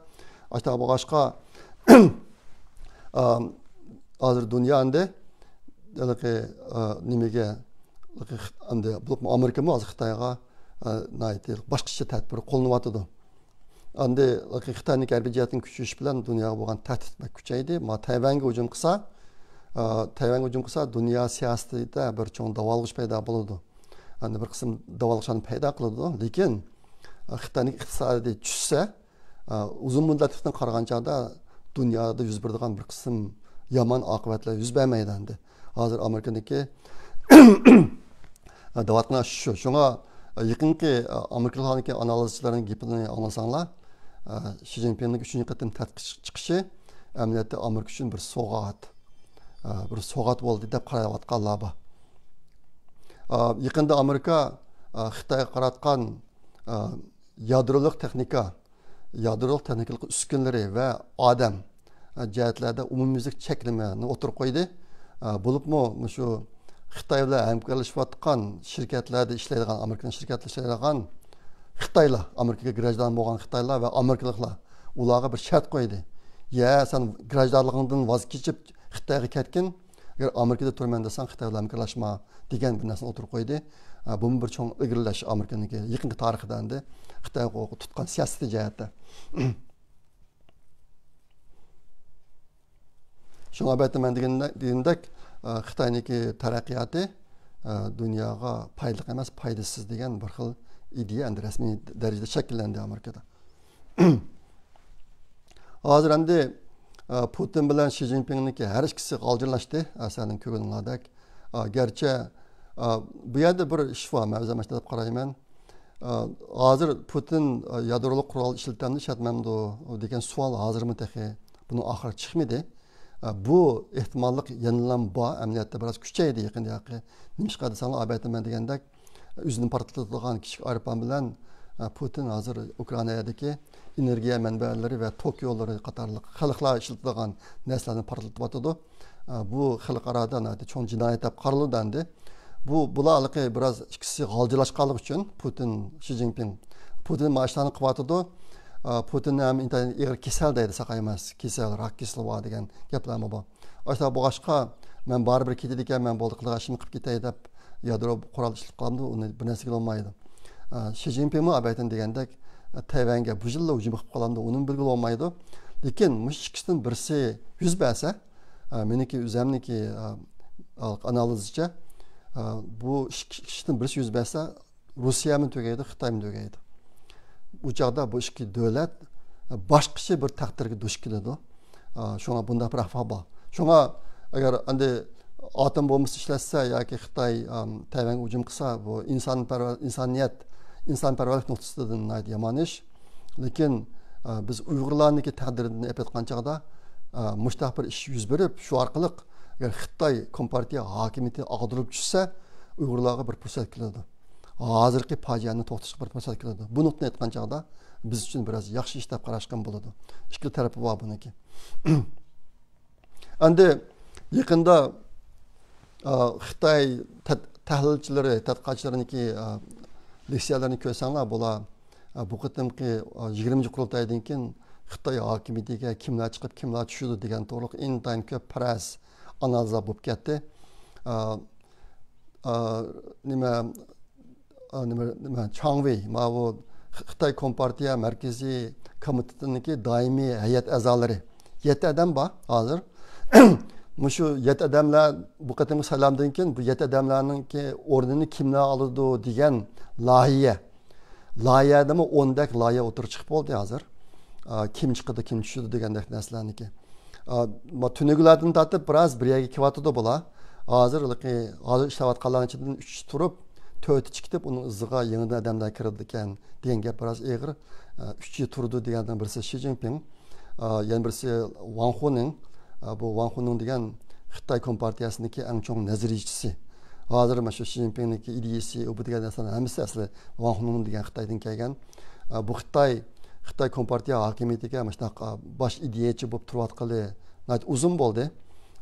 ئاشۇنداق بولغاچقا، ئە، ھازىر دۇنيا ئەمدى ھېلىقى، ئە، نېمىگە، ھېلىقى خىت-، ئەمدى بولۇپمۇ ئامېرىكىمۇ ھازىر خىتايغا، ئە، ناھايىتى باشقىچە تەدبىر قوللىنىۋاتىدۇ. ئەمدى خىتاينىڭ ھەربىي جەھەتتىن كۈچىيىشى بىلەن دۇنياغا بولغان تەھدىت بەك كۈچەيدى. ما تەيۋەنگە ھۇجۇم قىلسا، ئە، تەيۋەنگە ھۇجۇم قىلسا، دۇنيا سىياسىتىدە بىر چوڭ داۋالغۇش پەيدا بولىدۇ. ئەمدى بىر قىسىم داۋالغۇشلارنى پەيدا قىلىدۇ. لېكىن، ئە، خىتاينىڭ ئىقتىسادى چۈشسە، ئە، ئۇزۇن مۇددەتلىكتىن قارىغان چاغدا دۇنيادا يۈز بېرىدىغان بىر قىسىم يامان ئاقىۋەتلەر يۈز بەرمەيدۇ ئەمدى. ھازىر ئامېرىكىنىڭكى دەۋاتقىنى شۇ. شۇڭا يېقىنقى ئامېرىكىلىقلارنىڭكى ئانالىزچىلارنىڭ گېپىنى ئاڭلىساڭلار، شى جىنپىڭنىڭ ئۈچىنچى قېتىم تەختكە چىقىشى ئەمەلىيەتتە ئامېرىكا ئۈچۈن بىر سوۋغات، بىر سوۋغات بولدى دەپ قاراۋاتقانلار بار. يېقىندا ئامېرىكا خىتايغا قاراتقان يادرولۇق تېخنىكا، يادرولۇق تېخنىكىلىق ئۈسكۈنىلىرى ۋە ئادەم، ئە، جەھەتلەردە ئومۇميۈزلۈك چەكلىمىنى ئوتتۇرىغا قويدى. ئە، بولۇپمۇ مۇشۇ خىتاي بىلەن ھەمكارلىشىۋاتقان شىركەتلەردە ئىشلەيدىغان، ئامېرىكىنىڭ شىركەتلىرى ئىشلەيدىغان خىتايلار، ئامېرىكىغا گراژدان بولغان خىتايلار ۋە ئامېرىكىلىقلار، ئۇلارغا بىر شەرت قويدى. يە، سەن گراژدانلىقىڭدىن ۋاز كېچىپ خىتايغا كەتكىن، ئەگەر ئامېرىكىدا تۇرىمەن دېسەڭ، خىتاي بىلەن ھەمكارلاشما، دېگەن بىر نەرسىنى ئوتتۇرىغا قويدى. ئە، بۇمۇ بىر چوڭ ئىلگىرىلەش ئامېرىكىنىڭكى يېقىنقى تارىخىدا ئەمدى خىتايغا تۇتقان سىياسىتى جەھەتتە. شۇڭا ئەلۋەتتە مەن دېگەندەك، دېگەندەك، ئە، خىتاينىڭكى تەرەققىياتى، ئە، دۇنياغا پايدىلىق ئەمەس، پايدىسىز دېگەن بىر خىل ئىدىيە ئەمدى رەسمىي دەرىجىدە شەكىللەندى ئامېرىكىدا. ھازىر ئەمدى، ئە، پۇتىن بىلەن شى جىنپىڭنىڭكى ھەر ئىككىسى غالجىرلاشتى، ئە، سەنىڭ كۆرگىنىڭلاردەك. ئە، گەرچە، ئە، بۇ يەردە بىر ئىش بار، مەن ئۆزۈم ئاشۇنداق دەپ قارايمەن. ئە، ھازىر پۇتىن، ئە، يادرولۇق قورال ئىشلىتەمدۇ، ئىشلەتمەمدۇ دېگەن سوئال ھازىرمۇ تېخى بۇنىڭ ئاخىرى چىقمىدى. ئە، بۇ ئېھتىماللىق يەنىلا بار، ئەمەلىيەتتە بىراز كۈچەيدى يېقىندا. نېمىشقا دېسەڭلار، ئەلۋەتتە مەن دېگەندەك، ئۆزىنى پارتلىتىدىغان كىچىك ئايروپىلان بىلەن، ئە، پۇتىن ھازىر ئۇكرائىنادىكى ئېنېرگىيە مەنبەلىرى ۋە توك يوللىرى قاتارلىق خەلقلەر ئىشلىتىدىغان نەرسىلەرنى پارتلىتىۋاتىدۇ. ئە، بۇ خەلقئارادا ناھايىتى چوڭ جىنايەت دەپ قارىلىدۇ ئەمدى. بۇ، بۇلار ھېلىقى بىراز ئىككىسى غالجىرلاشقانلىقى ئۈچۈن پۇتىن، شى جىنپىڭ، پۇتىن مانا شۇلارنى قىلىۋاتىدۇ. ئە، پۇتىننى ھەم ئىنتايىن ئېغىر كېسەل دەيدۇ، ساقايماس كېسەل، راك كېسىلى بار دېگەن گەپلەرمۇ بار. ئاشۇنداق بولغاچقا، مەن بارىبىر كېتىدىكەن، مەن بولدى قىلىدىغان ئىشىمنى قىلىپ كېتەي دەپ، يادرو قورال ئىشلىتىپ قالامدۇ، ئۇنى بىر نەرسىگە بولمايدۇ. ئە، شى جىنپىڭمۇ ئەلۋەتتە دېگەندەك، ئە، تەيۋەنگە بۇ يىللا ھۇجۇم قىلىپ قالامدۇ، ئۇنىمۇ بىلگىلى بولمايدۇ. لېكىن مۇشۇ ئىككىسىدىن بىرسى يۈز بەرسە، ئە، مېنىڭكى ئۆزەمنىڭكى، ئە، ئانالىزىچە، ئە، بۇ ئىككى، ئىككىسىدىن بىرسى يۈز بەرسە، روسىيەمۇ تۈگەيدۇ، خىتايمۇ تۈگەيدۇ. ئۇ چاغدا بۇ ئىككى دۆلەت باشقىچە بىر تەقدىرگە دۇچ كېلىدۇ. ئا، شۇڭا بۇنداق بىر ئەھۋال بار. شۇڭا ئەگەر ئەمدى ئاتوم بومبىسى ئىشلەتسە ياكى خىتاي، ئام، تەيۋەنگە ھۇجۇم قىلسا، بۇ ئىنسانپەرۋەر، ئىنسانىيەت، ئىنسانپەرۋەرلىك نۇقتىسىدىن ناھايىتى يامان ئىش. لېكىن، ئا، بىز ئۇيغۇرلارنىڭكى تەقدىرىدىن ئېلىپ ئېيتقان چاغدا، ئا، مۇشۇنداق بىر ئىش يۈز بېرىپ، شۇ ئارقىلىق ئەگەر خىتاي كومپارتىيە ھاكىمىيىتى ئاغدۇرۇلۇپ چۈشسە، ئۇيغۇرلارغا بىر پۇرسەت كېلىدۇ. ھازىرقى پاجىئەنى توختىتىشقا بىر پۇرسەت كېلىدۇ. بۇ نۇقتىنى ئېيتقان چاغدا بىز ئۈچۈن بىراز ياخشى ئىش دەپ قاراشقىمۇ بولىدۇ. ئىككى تەرىپى بار بۇنىڭكى. ئەمدى يېقىندا، ئا، خىتاي تەت-، تەھلىلچىلىرى، تەتقىقاتچىلىرىنىڭكى، ئا، لېكسىيەلىرىنى كۆرسەڭلار، بۇلار، ئا، بۇ قېتىمقى، ئا، يىگىرمىنچى قۇرۇلتايدىن كېيىن خىتاي ھاكىمىيىتىگە كىملەر چىقىپ، كىملەر چۈشىدۇ دېگەن توغرۇلۇق ئىنتايىن كۆپ پەرەز، ئانالىزلار بولۇپ كەتتى. ئا، ئا، نېمە، ئا، نېمە، نېمە، چاڭ ۋېي، ماۋۇ خىتاي كومپارتىيە مەركىزىي كومىتېتىنىڭكى دائىمىي ھەيئەت ئەزالىرى. يەتتە ئادەم بار ھازىر. مۇشۇ يەتتە ئادەملەر بۇ قېتىمقى سايلامدىن كېيىن بۇ يەتتە ئادەملەرنىڭكى ئورنىنى كىملەر ئالىدۇ دېگەن لايىھە. لايىھەدىمۇ ئوندەك لايىھە ئوتتۇرىغا چىقىپ بولدى ھازىر. ئا، كىم چىقىدۇ، كىم چۈشىدۇ دېگەندەك نەرسىلەرنىكى. ئا، ما تۈنۈگۈنلەردىن تارتىپ بىراز بىر يەرگە كېلىۋاتىدۇ بۇلار. ھازىر، ھازىر ئىشلەۋاتقانلارنىڭ ئىچىدىن ئۈچى تۇرۇپ، تۆتى چىقىپ، ئۇنىڭ ئىزىغا يېڭىدىن ئادەملەر كىرىدىكەن دېگەن گەپ بىراز ئېغىر. ئۈچى تۇرىدۇ دېگەندىن بىرسى شى جىنپىڭ. ئا، يەنە بىرسى ۋاڭ خۇنىڭ. ئا، بۇ ۋاڭ خۇنىڭ دېگەن خىتاي كومپارتىيەسىنىڭكى ئەڭ چوڭ نەزەرىيىچىسى. ھازىر مانا شۇ شى جىنپىڭنىڭكى ئىدىيىسى، ئۇ بۇ دېگەن نەرسىلەرنىڭ ھەممىسى ئەسلى ۋاڭ خۇنىڭ دېگەن خىتايدىن كەلگەن. ئا، بۇ خىتاي، خىتاي كومپارتىيە ھاكىمىيىتىگە مۇشۇنداق، ئا، باش ئىدىيەچى بولۇپ تۇرۇۋاتقىلى ناھايىتى ئۇزۇن بولدى.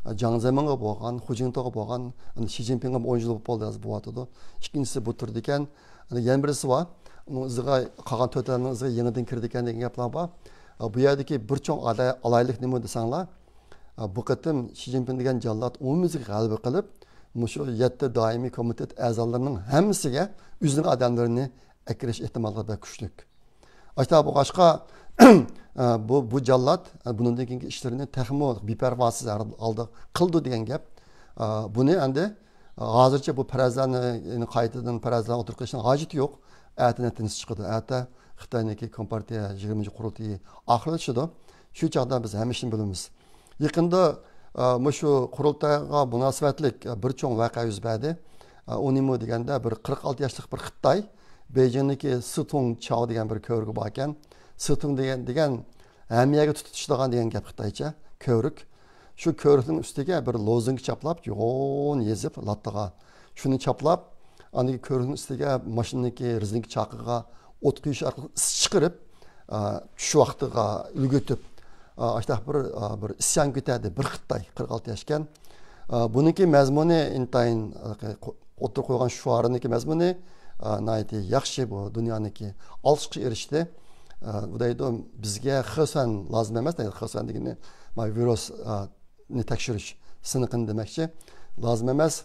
ئا، جاڭ زېمىنغا بولغان، خۇ جىنتاۋغا بولغان، ئەمدى شى جىنپىڭغا ئون يىل بولۇپ بولدى، ھازىر بولۇۋاتىدۇ. ئىككىنچىسى بۇ تۇرىدىكەن. ئەنە يەنە بىرسى بار. ئۇنىڭ ئىزىغا قالغان تۆتەيلەننىڭ ئىزىغا يېڭىدىن كىرىدىكەن دېگەن گەپلەر بار. ئە، بۇ يەردىكى بىر چوڭ ئالاي-، ئالايلىق نېمە دېسەڭلار، ئە، بۇ قېتىم شى جىنپىڭ دېگەن جاللات ئومۇميۈزلۈك غەلىبە قىلىپ، مۇشۇ يەتتە دائىمىي كومىتېت ئەزالىرىنىڭ ھەممىسىگە ئۆزىنىڭ ئادەملىرىنى ئەكىرىش ئېھتىماللىقى بەك كۈچلۈك. ئاشتا بولغاچقا، ئە، بۇ، بۇ جاللات، ئە، بۇنىڭدىن كېيىنكى ئىشلىرىنى تېخىمۇ بىپەرۋاسىز ھالدا قىلىدۇ دېگەن گەپ. ئە، بۇنى ئەمدى ھازىرچە بۇ پەرەزلەرنى، يەنە قايتىدىن پەرەزلەرنى ئوتتۇرىغا قويۇشنىڭ ھاجىتى يوق. ئەتە نەتىجىسى چىقىدۇ. ئەتە خىتاينىڭكى كومپارتىيە يىگىرمىنچى قۇرۇلتىيى ئاخىرلىشىدۇ. شۇ چاغدا بىز ھەممە ئىشنى بىلىمىز. يېقىندا، ئە، مۇشۇ قۇرۇلتايغا مۇناسىۋەتلىك، ئە، بىر چوڭ ۋەقە يۈز بەردى. ئە، ئۇ نېمە دېگەندە، بىر قىرىق ئالتە ياشلىق بىر خىتاي بېيجىڭدىكى سىتۇڭ چاۋ دېگەن بىر كۆۋرۈكى بار ئىكەن. سىتۇڭ دېگەن، دېگەن ھەممە يەرگە تۇتىشىدىغان دېگەن گەپ خىتايچە، كۆۋرۈك. شۇ كۆۋرۈكنىڭ ئۈستىگە بىر لوزۇنكا چاپلاپ، يوغان يېزىپ لاتتىغا. شۇنى چاپلاپ، ئاندىن كۆۋرۈكنىڭ ئۈستىگە ماشىنىنىڭكى رېزىنكا چاقىغا ئوت قويۇش ئارقىلىق ئىس چىقىرىپ، ئا، چۈش ۋاقتىغا ئۈلگۈتۈپ، ئا، ئاشتاق بىر، ئا، بىر ئىسيان كۆتەردى بىر خىتاي، قىرىق ئالتە ياشكەن. ئا، بۇنىڭكى مەزمۇنى ئىنتايىن، ئا، ئوتتۇرىغا قويغان شوئارىنىڭكى مەزمۇنى، ئا، ناھايىتى ياخشى، بۇ دۇنيانىڭكى ئالقىشقا ئېرىشتى. ئا، بۇ دەيدۇ، بىزگە خېسەن لازىم ئەمەس دەيدۇ. خېسەن دېگىنى، ما، ۋىرۇس، ئا، نى تەكشۈرۈش سىنىقىنى دېمەكچى. لازىم ئەمەس.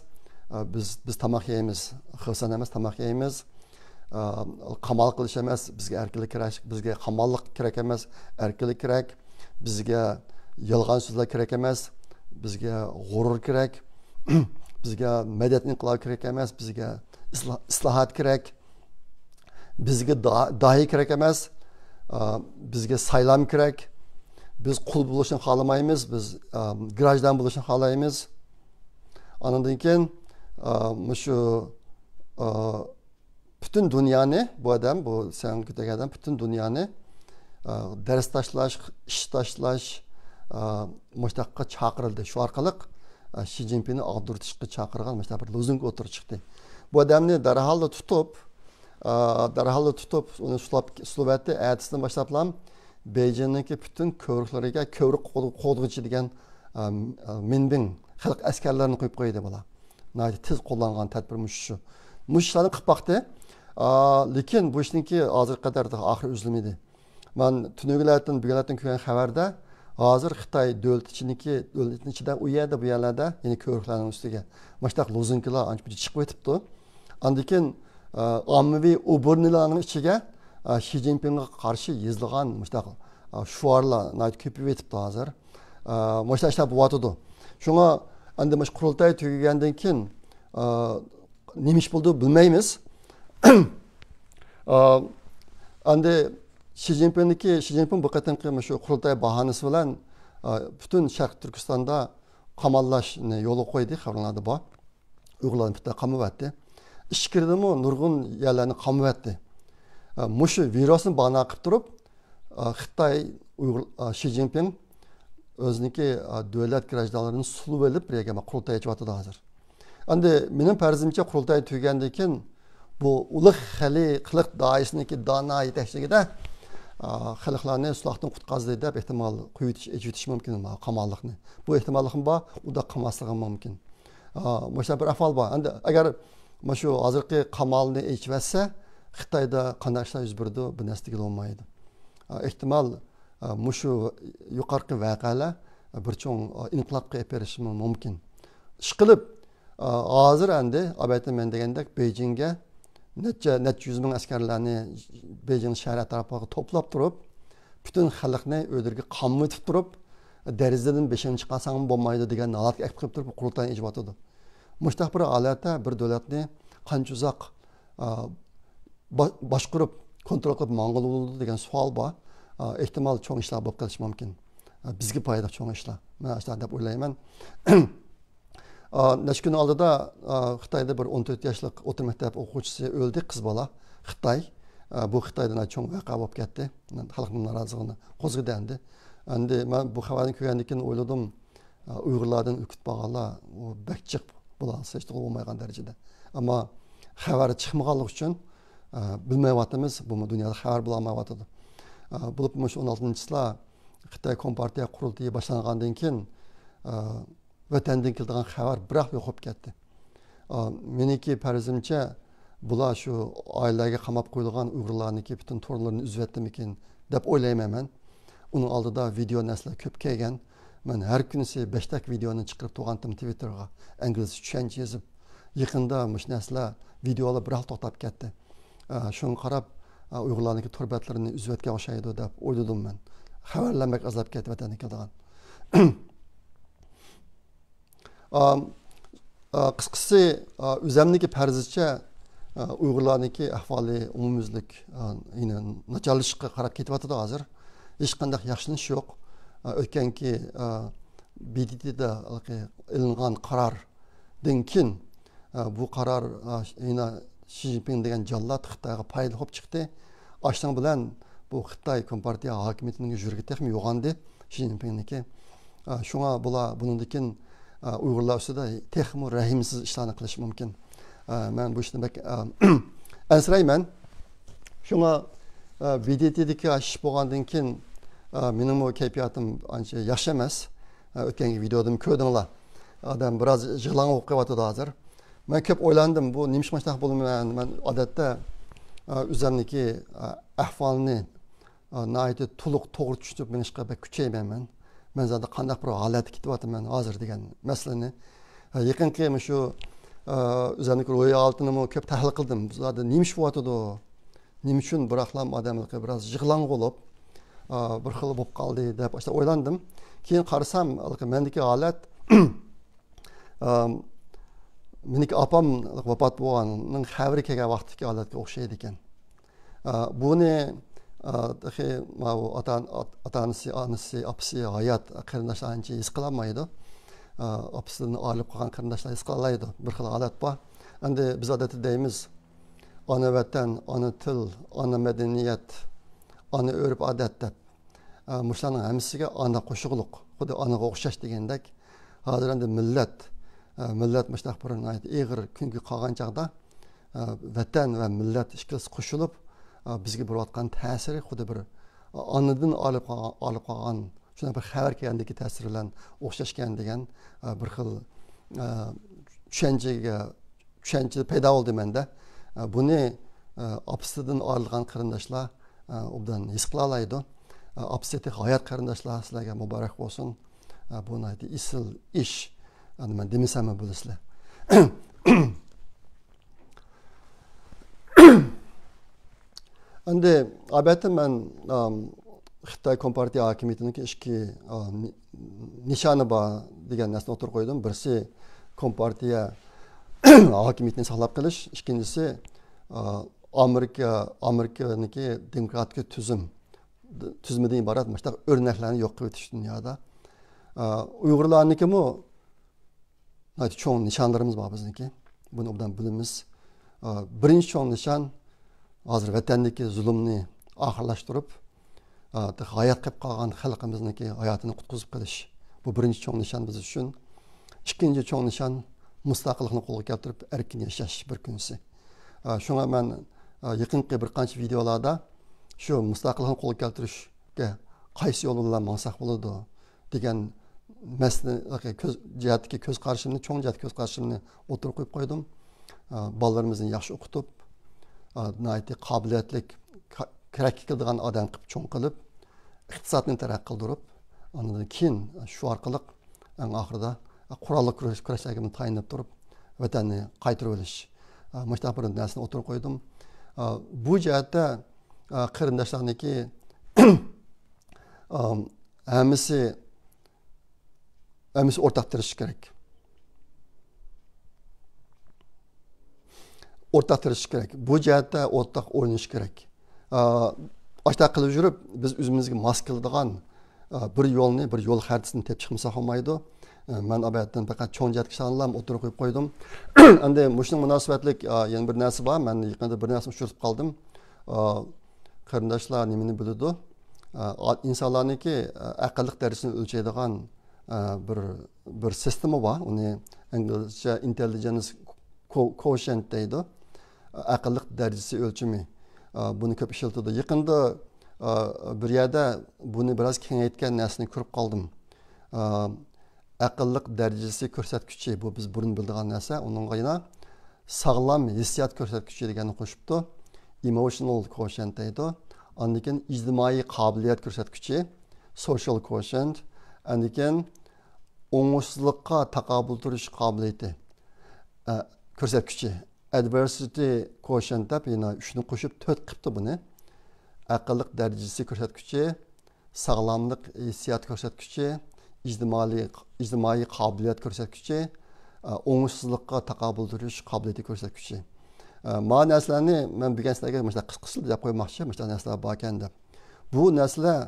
ئا، بىز، بىز تاماق يەيمىز. خېسەن ئەمەس، تاماق يەيمىز. ئا، قامال قىلىش ئەمەس، بىزگە ئەركىنلىك كېرەك، بىزگە قاماللىق كېرەك ئەمەس، ئەركىنلىك كېرەك. بىزگە يالغان سۆزلەر كېرەك ئەمەس، بىزگە غۇرۇر كېرەك. بىزگە مەدەت ئىنقىلابى كېرەك ئەمەس، بىزگە ئىسلا-، ئىسلاھات كېرەك. بىزگە دا-، داھىي كېرەك ئەمەس. ئا، بىزگە سايلام كېرەك. بىز قۇل بولۇشنى خالىمايمىز، بىز، ئا، گراژدان بولۇشنى خالايمىز. ئاندىن كېيىن، ئا، مۇشۇ، ئا، پۈتۈن دۇنيانى، بۇ ئادەم، بۇ سەن كۆتەرگەن ئادەم پۈتۈن دۇنيانى، ئا، دەرس تاشلاش، ئىش تاشلاش، ئا، مۇشۇنداققا چاقىرىلدى. شۇ ئارقىلىق، ئا، شى جىنپىڭنى ئاغدۇرتۇشقا چاقىرغان مۇشۇنداق بىر لوزۇنكا ئوتتۇرىغا چىقتى. بۇ ئادەمنى دەرھاللا تۇتۇپ، ئا، دەرھاللا تۇتۇپ، ئۇنى سۇلاپ، سۇلىۋەتتى. ئەتىسىدىن باشلاپلا بېيجىڭنىڭكى پۈتۈن كۆۋرۈكلىرىگە كۆۋرۈك قوغ-، قوغدىغۇچى دېگەن، ئا، مىنبىڭ خەلق ئەسكەرلىرىنى قويۇپ قويدى بۇلار. ناھايىتى تېز قوللانغان تەدبىر مۇشۇ شۇ. مۇشۇ ئىشلارنى قىلىپ باقتى. ئا، لېكىن بۇ ئىشنىڭكى ھازىرغا قەدەر ئاخىرى ئۈزۈلمىدى. مەن تۈنۈگۈنلەردىن، بۈگۈنلەردىن كۆرگەن خەۋەردە، ھازىر خىتاي دۆلىتى ئىچىدىكى، دۆلىتىنىڭ ئىچىدە ئۇ يەردە، بۇ يەرلەردە، يەنى كۆۋرۈكلەرنىڭ ئۈستىگە مۇشۇنداق لوزۇنكىلار ئانچە مۇنچە چىقىۋېتىپتۇ. ئاندىن كېيىن، ئا، ئاممىۋى ئۇرنىلارنىڭ ئىچىگە، ئا، شى جىنپىڭغا قارشى يېزىلغان مۇشۇنداق، ئا، شوئارلار ناھايىتى كۆپىيىۋېتىپتۇ ھازىر. ئا، مۇشۇنداق ئىشلار بولۇۋاتىدۇ. شۇڭا ئەمدى مۇشۇ قۇرۇلتاي تۈگىگەندىن كېيىن، ئا، نېمە ئىش بولدى بىلمەيمىز. ئا، ئەمدى شى جىنپىڭنىڭكى، شى جىنپىڭ بۇ قېتىمقى مۇشۇ قۇرۇلتاي باھانىسى بىلەن، ئا، پۈتۈن شەرقىي تۈركىستاندا قاماللاشنى يولغا قويدى، خەۋەرلەردە بار. ئۇيغۇرلارنى پۈتۈن قامىۋەتتى. ئىچكىرىدىمۇ نۇرغۇن يەرلەرنى قامىۋەتتى. ئا، مۇشۇ ۋىرۇسنى بانا قىلىپ تۇرۇپ، ئا، خىتاي، ئۇيغۇر، ئا، شى جىنپىڭ ئۆزىنىڭكى، ئا، دۆلەت گراژدانلىرىنى سولىۋېلىپ، بىر يەرگە قۇرۇلتاي ئېچىۋاتىدۇ ھازىر. ئەمدى مېنىڭ پەرىزىمچە، قۇرۇلتاي تۈگىگەندىن كېيىن بۇ ئۇلۇغ خەلق، خەلق دائىرىسىنىڭكى دانا يېتەكچىلىكىدە، ئا، خەلقلەرنى سۇلاقتىن قۇتقازدى دەپ ئېھتىمال قويۇۋېتىش، ئېچىۋېتىشى مۇمكىن قاماللىقنى. بۇ ئېھتىماللىقمۇ بار، ئۇنداق قىلماسلىقى مۇمكىن. ئا، مۇشۇنداق بىر ئەھۋال بار. ئەمدى ئەگەر مۇشۇ ھازىرقى قامالنى ئېچىۋەتسە، خىتايدا قانداق ئىشلار يۈز بېرىدۇ، بۇ نەرسە دېگىلى بولمايدۇ. ئا، ئېھتىمال، ئا، مۇشۇ يۇقىرىقى ۋەقەلەر بىر چوڭ، ئا، ئىنقىلابقا ئېلىپ بېرىشىمۇ مۇمكىن. ئىشقىلىپ، ئا، ھازىر ئەمدى ئەلۋەتتە مەن دېگەندەك بېيجىڭگە نەچچە، نەچچە يۈز مىڭ ئەسكەرلەرنى بېيجىڭ شەھەر ئەتراپىغا توپلاپ تۇرۇپ، پۈتۈن خەلقنى ئۆيلىرىگە قامىۋېتىپ تۇرۇپ، دېرىزىدىن بېشىڭنى چىقارساڭمۇ بولمايدۇ دېگەن ھالەتكە ئەكىپ قويۇپ تۇرۇپ، قۇرۇلتاينى ئېچىۋاتىدۇ. مۇشۇنداق بىر ھالەتتە بىر دۆلەتنى قانچە ئۇزاق، ئا، با-، باشقۇرۇپ، كونترول قىلىپ ماڭغىلى بولىدۇ دېگەن سوئال بار. ئا، ئېھتىمال چوڭ ئىشلار بولۇپ قېلىشى مۇمكىن. ئا، بىزگە پايدىلىق چوڭ ئىشلار. مەن ئاشۇنداق دەپ ئويلايمەن. ئا، نەچچە كۈن ئالدىدا، ئا، خىتايدا بىر ئون تۆت ياشلىق ئوتتۇرا مەكتەپ ئوقۇغۇچىسى ئۆلدى، قىز بالا. خىتاي. ئا، بۇ خىتايدا ناھايىتى چوڭ ۋەقە بولۇپ كەتتى. خەلقنىڭ نارازىلىقىنى قوزغىدى ئەمدى. ئەمدى مەن بۇ خەۋەرنى كۆرگەندىن كېيىن ئويلىدىم، ئا، ئۇيغۇرلاردىن ئۈركۈتۈپ قالغانلار، ئۇ بەك جىق، بۇلار ھېچ توغرا بولمايدىغان دەرىجىدە. ئەمما خەۋەر چىقمىغانلىقى ئۈچۈن، ئا، بىلمەيۋاتىمىز، بۇمۇ دۇنيادا خەۋەر بولالمايۋاتىدۇ. ئا، بولۇپمۇ شۇ ئون ئالتىنچى چىسلا خىتاي كومپارتىيە قۇرۇلتىيى باشلانغاندىن كېيىن، ئا، ۋەتەندىن كېلىدىغان خەۋەر بىراقلا يوقاپ كەتتى. ئا، مېنىڭكى پەرىزىمچە، بۇلار شۇ ئائىلىلەرگە قاماپ قويۇلغان ئۇيغۇرلارنىڭكى پۈتۈن تورلىرىنى ئۈزۈۋەتتىمىكىن دەپ ئويلايمەن مەن. ئۇنىڭ ئالدىدا ۋىدېئو نەرسىلەر كۆپ كەلگەن. مەن ھەر كۈنىسى بەشتەك ۋىدېئونى چىقىرىپ تۇرغانتىم تىۋىتتېرغا، ئىنگلىزچە چۈشەنچە يېزىپ. يېقىندا مۇشۇ نەرسىلەر، ۋىدېئولار بىراقلا توختاپ كەتتى. ئا، شۇڭا قاراپ، ئا، ئۇيغۇرلارنىڭكى تور بەتلىرىنى ئۈزۈۋەتكەن ئوخشايدۇ دەپ ئويلىدىم مەن. خەۋەرلەر بەك ئازلاپ كەتتى ۋەتەندىن كېلىدىغان. ئا، ئا، قىسقىسى، ئا، ئۆزەمنىڭكى پەرىزىچە، ئا، ئۇيغۇرلارنىڭكى ئەھۋالى ئومۇميۈزلۈك، ئا، يەنە ناچارلىشىشقا قاراپ كېتىۋاتىدۇ ھازىر. ھېچقانداق ياخشىلىنىش يوق. ئا، ئۆتكەنكى، ئا، بى دى تىدا ئېلىنغان قاراردىن كېيىن، ئا، بۇ قارار، ئا، يەنە شى جىنپىڭ دېگەن جاللات خىتايغا پايدا بولۇپ چىقتى. ئاشۇنىڭ بىلەن بۇ خىتاي كومپارتىيە ھاكىمىيىتىنىڭ يۈرىكى تېخىمۇ يوغاندى، شى جىنپىڭنىڭكى. ئا، شۇڭا بۇلار بۇنىڭدىن كېيىن، ئا، ئۇيغۇرلار ئۈستىدە تېخىمۇ رەھىمسىز ئىشلارنى قىلىشى مۇمكىن. ئا، مەن بۇ ئىشتىن بەك، ئا، ئەنسىرەيمەن. شۇڭا، ئا، بى دى تىدىكى ئىش بولغاندىن كېيىن، ئا، مېنىڭمۇ كەيپىياتىم ئانچە ياخشى ئەمەس. ئا، ئۆتكەنكى ۋىدېودىمۇ كۆردۈڭلار. ئادەم بىراز يىغلاڭغۇ بولۇپ قېلىۋاتىدۇ ھازىر. مەن كۆپ ئويلاندىم، بۇ نېمىشقا مۇشۇنداق بولىمەن؟ مەن ئادەتتە، ئا، ئۆزۈمنىڭكى، ئا، ئەھۋالنى، ئا، ناھايىتى تولۇق، توغرا چۈشىنىپ مېڭىشقا بەك كۈچەيمەن مەن. مەن زادى قانداق بىر ھالەتتە كېتىۋاتىمەن ھازىر دېگەن مەسىلىنى. ئا، يېقىنقى مۇشۇ، ئا، ئۆزۈمنىڭكى روھىي ھالىتىنىمۇ كۆپ تەھلىل قىلدىم. زادى نېمە ئىش بولۇۋاتىدۇ؟ نېمە ئۈچۈن بىراقلام ئادەم بىراز يىغلاڭغۇ بولۇپ، ئا، بىر خىل بولۇپ قالدى دەپ ئاشۇنداق ئويلاندىم. كېيىن قارىسام، ھېلىقى مەندىكى ھالەت، ئا، مېنىڭكى ئاپام ۋاپات بولغاننىڭ خەۋىرى كەلگەن ۋاقىتتىكى ھالەتكە ئوخشايدىكەن. ئا، بۇنى، ئا، تېخى ماۋۇ ئاتا، ئات-، ئاتا-ئانىسى، ئانىسى، ئاپىسى ھايات قېرىنداشلار ئانچە ھېس قىلالمايدۇ. ئا، ئاپىسىدىن ئايرىلىپ قالغان قېرىنداشلار ھېس قىلالايدۇ. بىر خىل ھالەت بار. ئەمدى بىز ئادەتتە دەيمىز، ئانا ۋەتەن، ئانا تىل، ئانا مەدەنىيەت، ئانا ئۆرپ-ئادەت دەپ. ئە، مۇشۇلارنىڭ ھەممىسىگە ئانا قوشۇقلۇق، خۇددى ئانىغا ئوخشاش دېگەندەك. ھازىر ئەمدى مىللەت، ئە، مىللەت مۇشۇنداق بىر ناھايىتى ئېغىر كۈنگە قالغان چاغدا، ئە، ۋەتەن ۋە مىللەت ئىككىلىسى قوشۇلۇپ، ئە، بىزگە بېرىۋاتقان تەسىرى خۇددى بىر ئانىدىن ئايرىلىپ قالغان، ئايرىلىپ قالغان شۇنداق بىر خەۋەر كەلگەندىكى تەسىر بىلەن ئوخشاشكەن دېگەن، ئە، بىر خىل، ئە، چۈشەنچىگە، چۈشەنچە پەيدا بولدى مەندە. ئە، بۇنى، ئە، ئاپىسىدىن ئايرىلغان قېرىنداشلار، ئە، ئوبدان ھېس قىلالايدۇ. ئە، ئاپىسى تېخى ھايات قېرىنداشلار، سىلەرگە مۇبارەك بولسۇن. ئە، بۇ ناھايىتى ئېسىل ئىش. ئەمدى مەن دېمىسەممۇ بىلىسىلەر. ئەمدى، ئەلۋەتتە، مەن، ئام، خىتاي كومپارتىيە ھاكىمىيىتىنىڭكى ئىككى، ئا، نى-، نىشانى بار دېگەن نەرسىنى ئوتتۇرىغا قويدۇم. بىرسى كومپارتىيە ھاكىمىيىتىنى ساقلاپ قېلىش، ئىككىنچىسى، ئا، ئامېرىكا، ئامېرىكىنىڭكى دېموكراتىك تۈزۈم، تۈزۈمىدىن ئىبارەت مۇشۇنداق ئۆرنەكلەرنى يوق قىلىۋېتىش دۇنيادا. ئا، ئۇيغۇرلارنىڭكىمۇ ناھايىتى چوڭ نىشانلىرىمىز بار بىزنىڭكى. بۇنى ئوبدان بىلىمىز. ئا، بىرىنچى چوڭ نىشان، ھازىر ۋەتەندىكى زۇلۇمنى ئاخىرلاشتۇرۇپ، ئا، ھايات قېلىپ قالغان خەلقىمىزنىڭكى ھاياتىنى قۇتقۇزۇپ قېلىش. بۇ بىرىنچى چوڭ نىشان بىز ئۈچۈن. ئىككىنچى چوڭ نىشان، مۇستەقىللىقنى قولغا كەلتۈرۈپ، ئەركىن ياشاش بىر كۈنسى. ئا، شۇڭا مەن، ئا، يېقىنقى بىر قانچە ۋىدېئولاردا شۇ مۇستەقىللىقنى قولغا كەلتۈرۈشكە قايسى يول بىلەن ماڭساق بولىدۇ دېگەن مەسىلە، كۆز جەھەتتىكى كۆز قارىشىمنى، چوڭ جەھەتتىكى كۆز قارىشىمنى ئوتتۇرىغا قويۇپ قويدۇم. ئا، بالىلىرىمىزنى ياخشى ئوقۇتۇپ، ئا، ناھايىتى قابىلىيەتلىك، كا-، كېرەككە كېلىدىغان ئادەم قىلىپ، چوڭ قىلىپ، ئىقتىسادنى تەرەققىي قىلدۇرۇپ، ئاندىن كېيىن شۇ ئارقىلىق ئەڭ ئاخىرىدا قوراللىق كۈرەش، كۈرەشلەرگە تايىنىپ تۇرۇپ، ۋەتەننى قايتۇرۇۋېلىش. ئا، مۇشۇنداق بىر نەرسىنى ئوتتۇرىغا قويدۇم. ئا، بۇ جەھەتتە، ئا، قېرىنداشلارنىڭكى، ئا، ھەممىسى، ھەممىسى ئورتاق تىرىشىش كېرەك. ئورتاق تىرىشىش كېرەك. بۇ جەھەتتە ئورتاق ئويلىنىش كېرەك. ئا، ئاشۇنداق قىلىپ يۈرۈپ، بىز ئۆزىمىزگە ماس كېلىدىغان، ئا، بىر يولنى، بىر يول خەرىتىسىنى تېپىپ چىقمىساق بولمايدۇ. مەن ئەمەلىيەتتىن پەقەت چوڭ جەھەتكە ئىشانغانلارنى ئوتتۇرىغا قويۇپ قويدۇم. ئەمدى مۇشۇنىڭ مۇناسىۋەتلىك، ئە، يەنە بىر نەرسە بار. مەن يېقىندا بىر نەرسىنى ئۇچرىتىپ قالدىم. ئە، قېرىنداشلار نېمىنى بىلىدۇ؟ ئە، ئا-، ئىنسانلارنىڭكى، ئە، ئەقىللىق دەرىجىسىنى ئۆلچەيدىغان، ئە، بىر، بىر سىستېما بار. ئۇنى ئىنگلىزچە intelligence co-، quotient دەيدۇ. ئەقىللىق دەرىجىسى ئۆلچىمى. ئە، بۇنى كۆپ ئىشلىتىدۇ. يېقىندا، ئە، بىر يەردە بۇنى بىراز كېڭەيتكەن نەرسىنى كۆرۈپ قالدىم. ئە، ئەقىللىق دەرىجىسى كۆرسەتكۈچى، بۇ بىز بۇرۇن بىلىدىغان نەرسە، ئۇنىڭغا يەنە ساغلام ھېسسىيات كۆرسەتكۈچى دېگەننى قوشۇپتۇ. Emotional quotient دەيدۇ. ئاندىن كېيىن ئىجتىمائىي قابىلىيەت كۆرسەتكۈچى، social quotient. ئاندىن كېيىن ئوڭۇشسىزلىققا تاقابىل تۇرۇش قابىلىيىتى، ئە، كۆرسەتكۈچى، adversity quotient دەپ يەنە ئۈچنى قوشۇپ تۆت قىپتۇ بۇنى. ئەقىللىق دەرىجىسى كۆرسەتكۈچى، ساغلاملىق ھېسسىياتى كۆرسەتكۈچى، ئىجتىمائىي، ئىجتىمائىي قابىلىيەت كۆرسەتكۈچى، ئە، ئوڭۇشسىزلىققا تاقابىل تۇرۇش قابىلىيىتى كۆرسەتكۈچى. ئە، ما نەرسىلەرنى مەن بۈگۈن سىلەرگە مۇشۇنداق قىسقىچە دەپ قويماقچى، مۇشۇنداق نەرسىلەر باركەن دەپ. بۇ نەرسىلەر،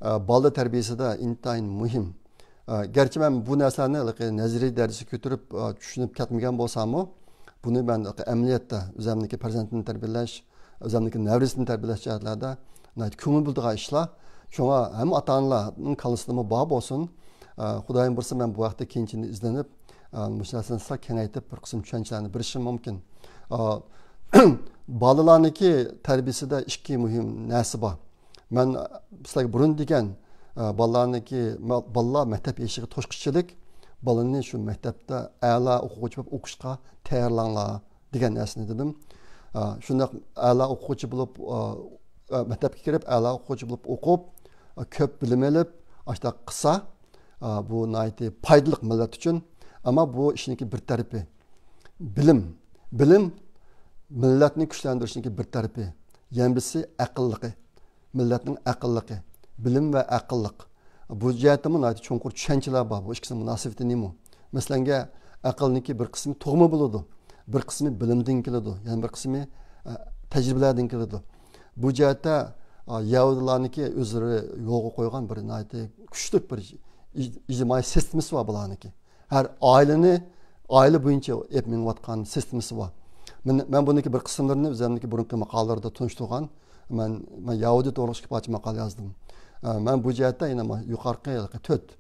ئە، بالا تەربىيەسىدە ئىنتايىن مۇھىم. ئە، گەرچە مەن بۇ نەرسىلەرنى ھېلىقى نەزەرىي دەرىجىگە كۆتۈرۈپ، ئە، چۈشىنىپ كەتمىگەن بولساممۇ، بۇنى مەن ھېلىقى ئەمەلىيەتتە ئۆزۈمنىڭكى پەرزەنتىنى تەربىيەلەش، ئۆزۈمنىڭكى نەۋرىسىنى تەربىيەلەش جەھەتلەردە ناھايىتى كۆڭۈل بۆلىدىغان ئىشلار. شۇڭا ھەممە ئاتا-ئانىلارنىڭ كاللىسىدىمۇ بار بولسۇن. ئە، خۇدايىم بۇيرۇسا مەن بۇ ھەقتە كېيىنچىدىن ئىزدىنىپ، ئە، مۇشۇ نەرسىنى سەل كېڭەيتىپ بىر قىسىم چۈشەنچىلەرنى بېرىشىم مۇمكىن. ئە، بالىلارنىڭكى تەربىيەسىدە ئىككى مۇھىم نەرسە بار. مەن سىلەرگە بۇرۇن دېگەن، ئە، بالىلارنىڭكى، ما-، بالىلار مەكتەپ يېشىغا توشقۇچىلىك، بالىنى شۇ مەكتەپتە ئەلا ئوقۇغۇچى بولۇپ ئوقۇشقا تەييارلاڭلار دېگەن نەرسىنى دېدىم. ئە، شۇنداق ئەلا ئوقۇغۇچى بولۇپ، ئە، ئە، مەكتەپكە كىرىپ، ئەلا ئوقۇغۇچى بولۇپ ئوقۇپ، ئە، كۆپ بىلىم ئېلىپ، ئاشۇنداق قىلسا، ئە، بۇ ناھايىتى پايدىلىق مىللەت ئۈچۈن. ئەمما بۇ ئىشنىڭكى بىر تەرىپى. بىلىم. بىلىم مىللەتنى كۈچلەندۈرۈشنىڭكى بىر تەرىپى. يەنە بىرسى ئەقىللىقى. مىللەتنىڭ ئەقىللىقى. بىلىم ۋە ئەقىللىق. بۇ جەھەتتىمۇ ناھايىتى چوڭقۇر چۈشەنچىلەر بار. بۇ ئىككىسىنىڭ مۇناسىۋىتى نېمە؟ مەسىلەنگە، ئەقىلنىڭكى بىر قىسمى تۇغما بولىدۇ. بىر قىسمى بىلىمدىن كېلىدۇ. يەنە بىر قىسمى، ئە، تەجرىبىلەردىن كېلىدۇ. بۇ جەھەتتە، ئە، يەھۇدىيلارنىڭكى ئۆزلىرى يولغا قويغان بىر ناھايىتى كۈچلۈك بىر ئىج-، ئىجتىمائىي سىستېمىسى بار بۇلارنىڭكى. ھەر ئائىلىنى، ئائىلە بويىچە ئېلىپ مېڭىۋاتقان سىستېمىسى بار. مەن، مەن بۇنىڭكى بىر قىسىملىرىنى ئۆزۈمنىڭكى بۇرۇنقى ماقالىلەردە تونۇشتۇرغان. مەن، مەن يەھۇدىي توغرىلىق ئىككى پارچە ماقالە يازدىم. ئە، مەن بۇ جەھەتتە يەنە ما-، يۇقىرىقى تۆت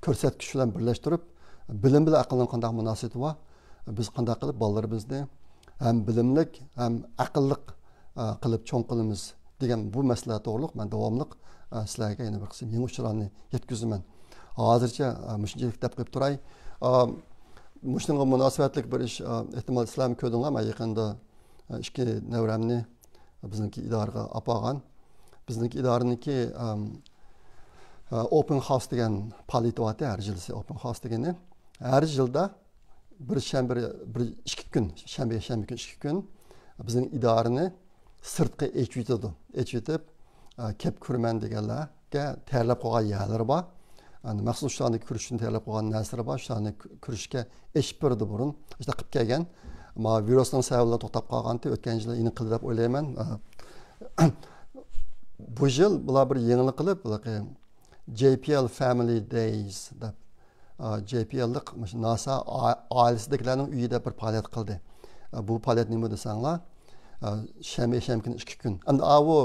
كۆرسەتكۈچ بىلەن بىرلەشتۈرۈپ، بىلىم بىلەن ئەقىلنىڭ قانداق مۇناسىۋىتى بار؟ بىز قانداق قىلىپ بالىلىرىمىزنى ھەم بىلىملىك، ھەم ئەقىللىق، ئە، قىلىپ چوڭ قىلىمىز دېگەن بۇ مەسىلە توغرۇلۇق مەن داۋاملىق، ئە، سىلەرگە يەنە بىر قىسىم يېڭى ئۇچۇرلارنى يەتكۈزىمەن. ھازىرچە، ئە، مۇشۇنچىلىك دەپ قويۇپ تۇراي. ئە، مۇشۇنىڭغا مۇناسىۋەتلىك بىر ئىش، ئە، ئېھتىمال سىلەرمۇ كۆردۈڭلار، مەن يېقىندا، ئە، ئىككى نەۋرەمنى بىزنىڭكى ئىدارىگە ئاپارغان. بىزنىڭكى ئىدارىنىڭكى، ئەم، ئە، ئوپېن خاوس دېگەن پائالىيىتى بارتى، ھەر يىلىسى ئوپېن خاوس دېگىنى. ھەر يىلدا بىر شەنبە، بىر ئىككى كۈن، شەنبە، شەنبە كۈن ئىككى كۈن بىزنىڭ ئىدارىنى سىرتقا ئېچىۋېتىدۇ. ئېچىۋېتىپ، ئە، كەپ كۆرىمەن دېگەنلەرگە تەييارلاپ قويغان يەرلىرى بار. ئەنە مەخسۇس شۇلارنى كۆرۈش ئۈچۈن تەييارلاپ قويغان نەرسىلىرى بار، شۇلارنى كۆ-، كۆرۈشكە ئېچىپ بېرىدۇ بۇرۇن. شۇنداق قىلىپ كەلگەن. ما ۋىرۇسنىڭ سەۋەبى بىلەن توختاپ قالغانتى، ئۆتكەن يىل يېنىقىدۇ دەپ ئويلايمەن. بۇ يىل بۇلار بىر يېڭىلىق قىلىپ، ھېلىقى جەي پىي ئېل فامىلى دەيز دەپ، جەي پىي ئېللىق مۇشۇ ناسا ئا-، ئائىلىسىدىكىلەرنىڭ ئۆيى دەپ بىر پائالىيەت قىلدى. بۇ پائالىيەت نېمە دېسەڭلار، شەنبە، يەكشەنبە كۈنى ئىككى كۈن. ئەمدى ئاۋۇ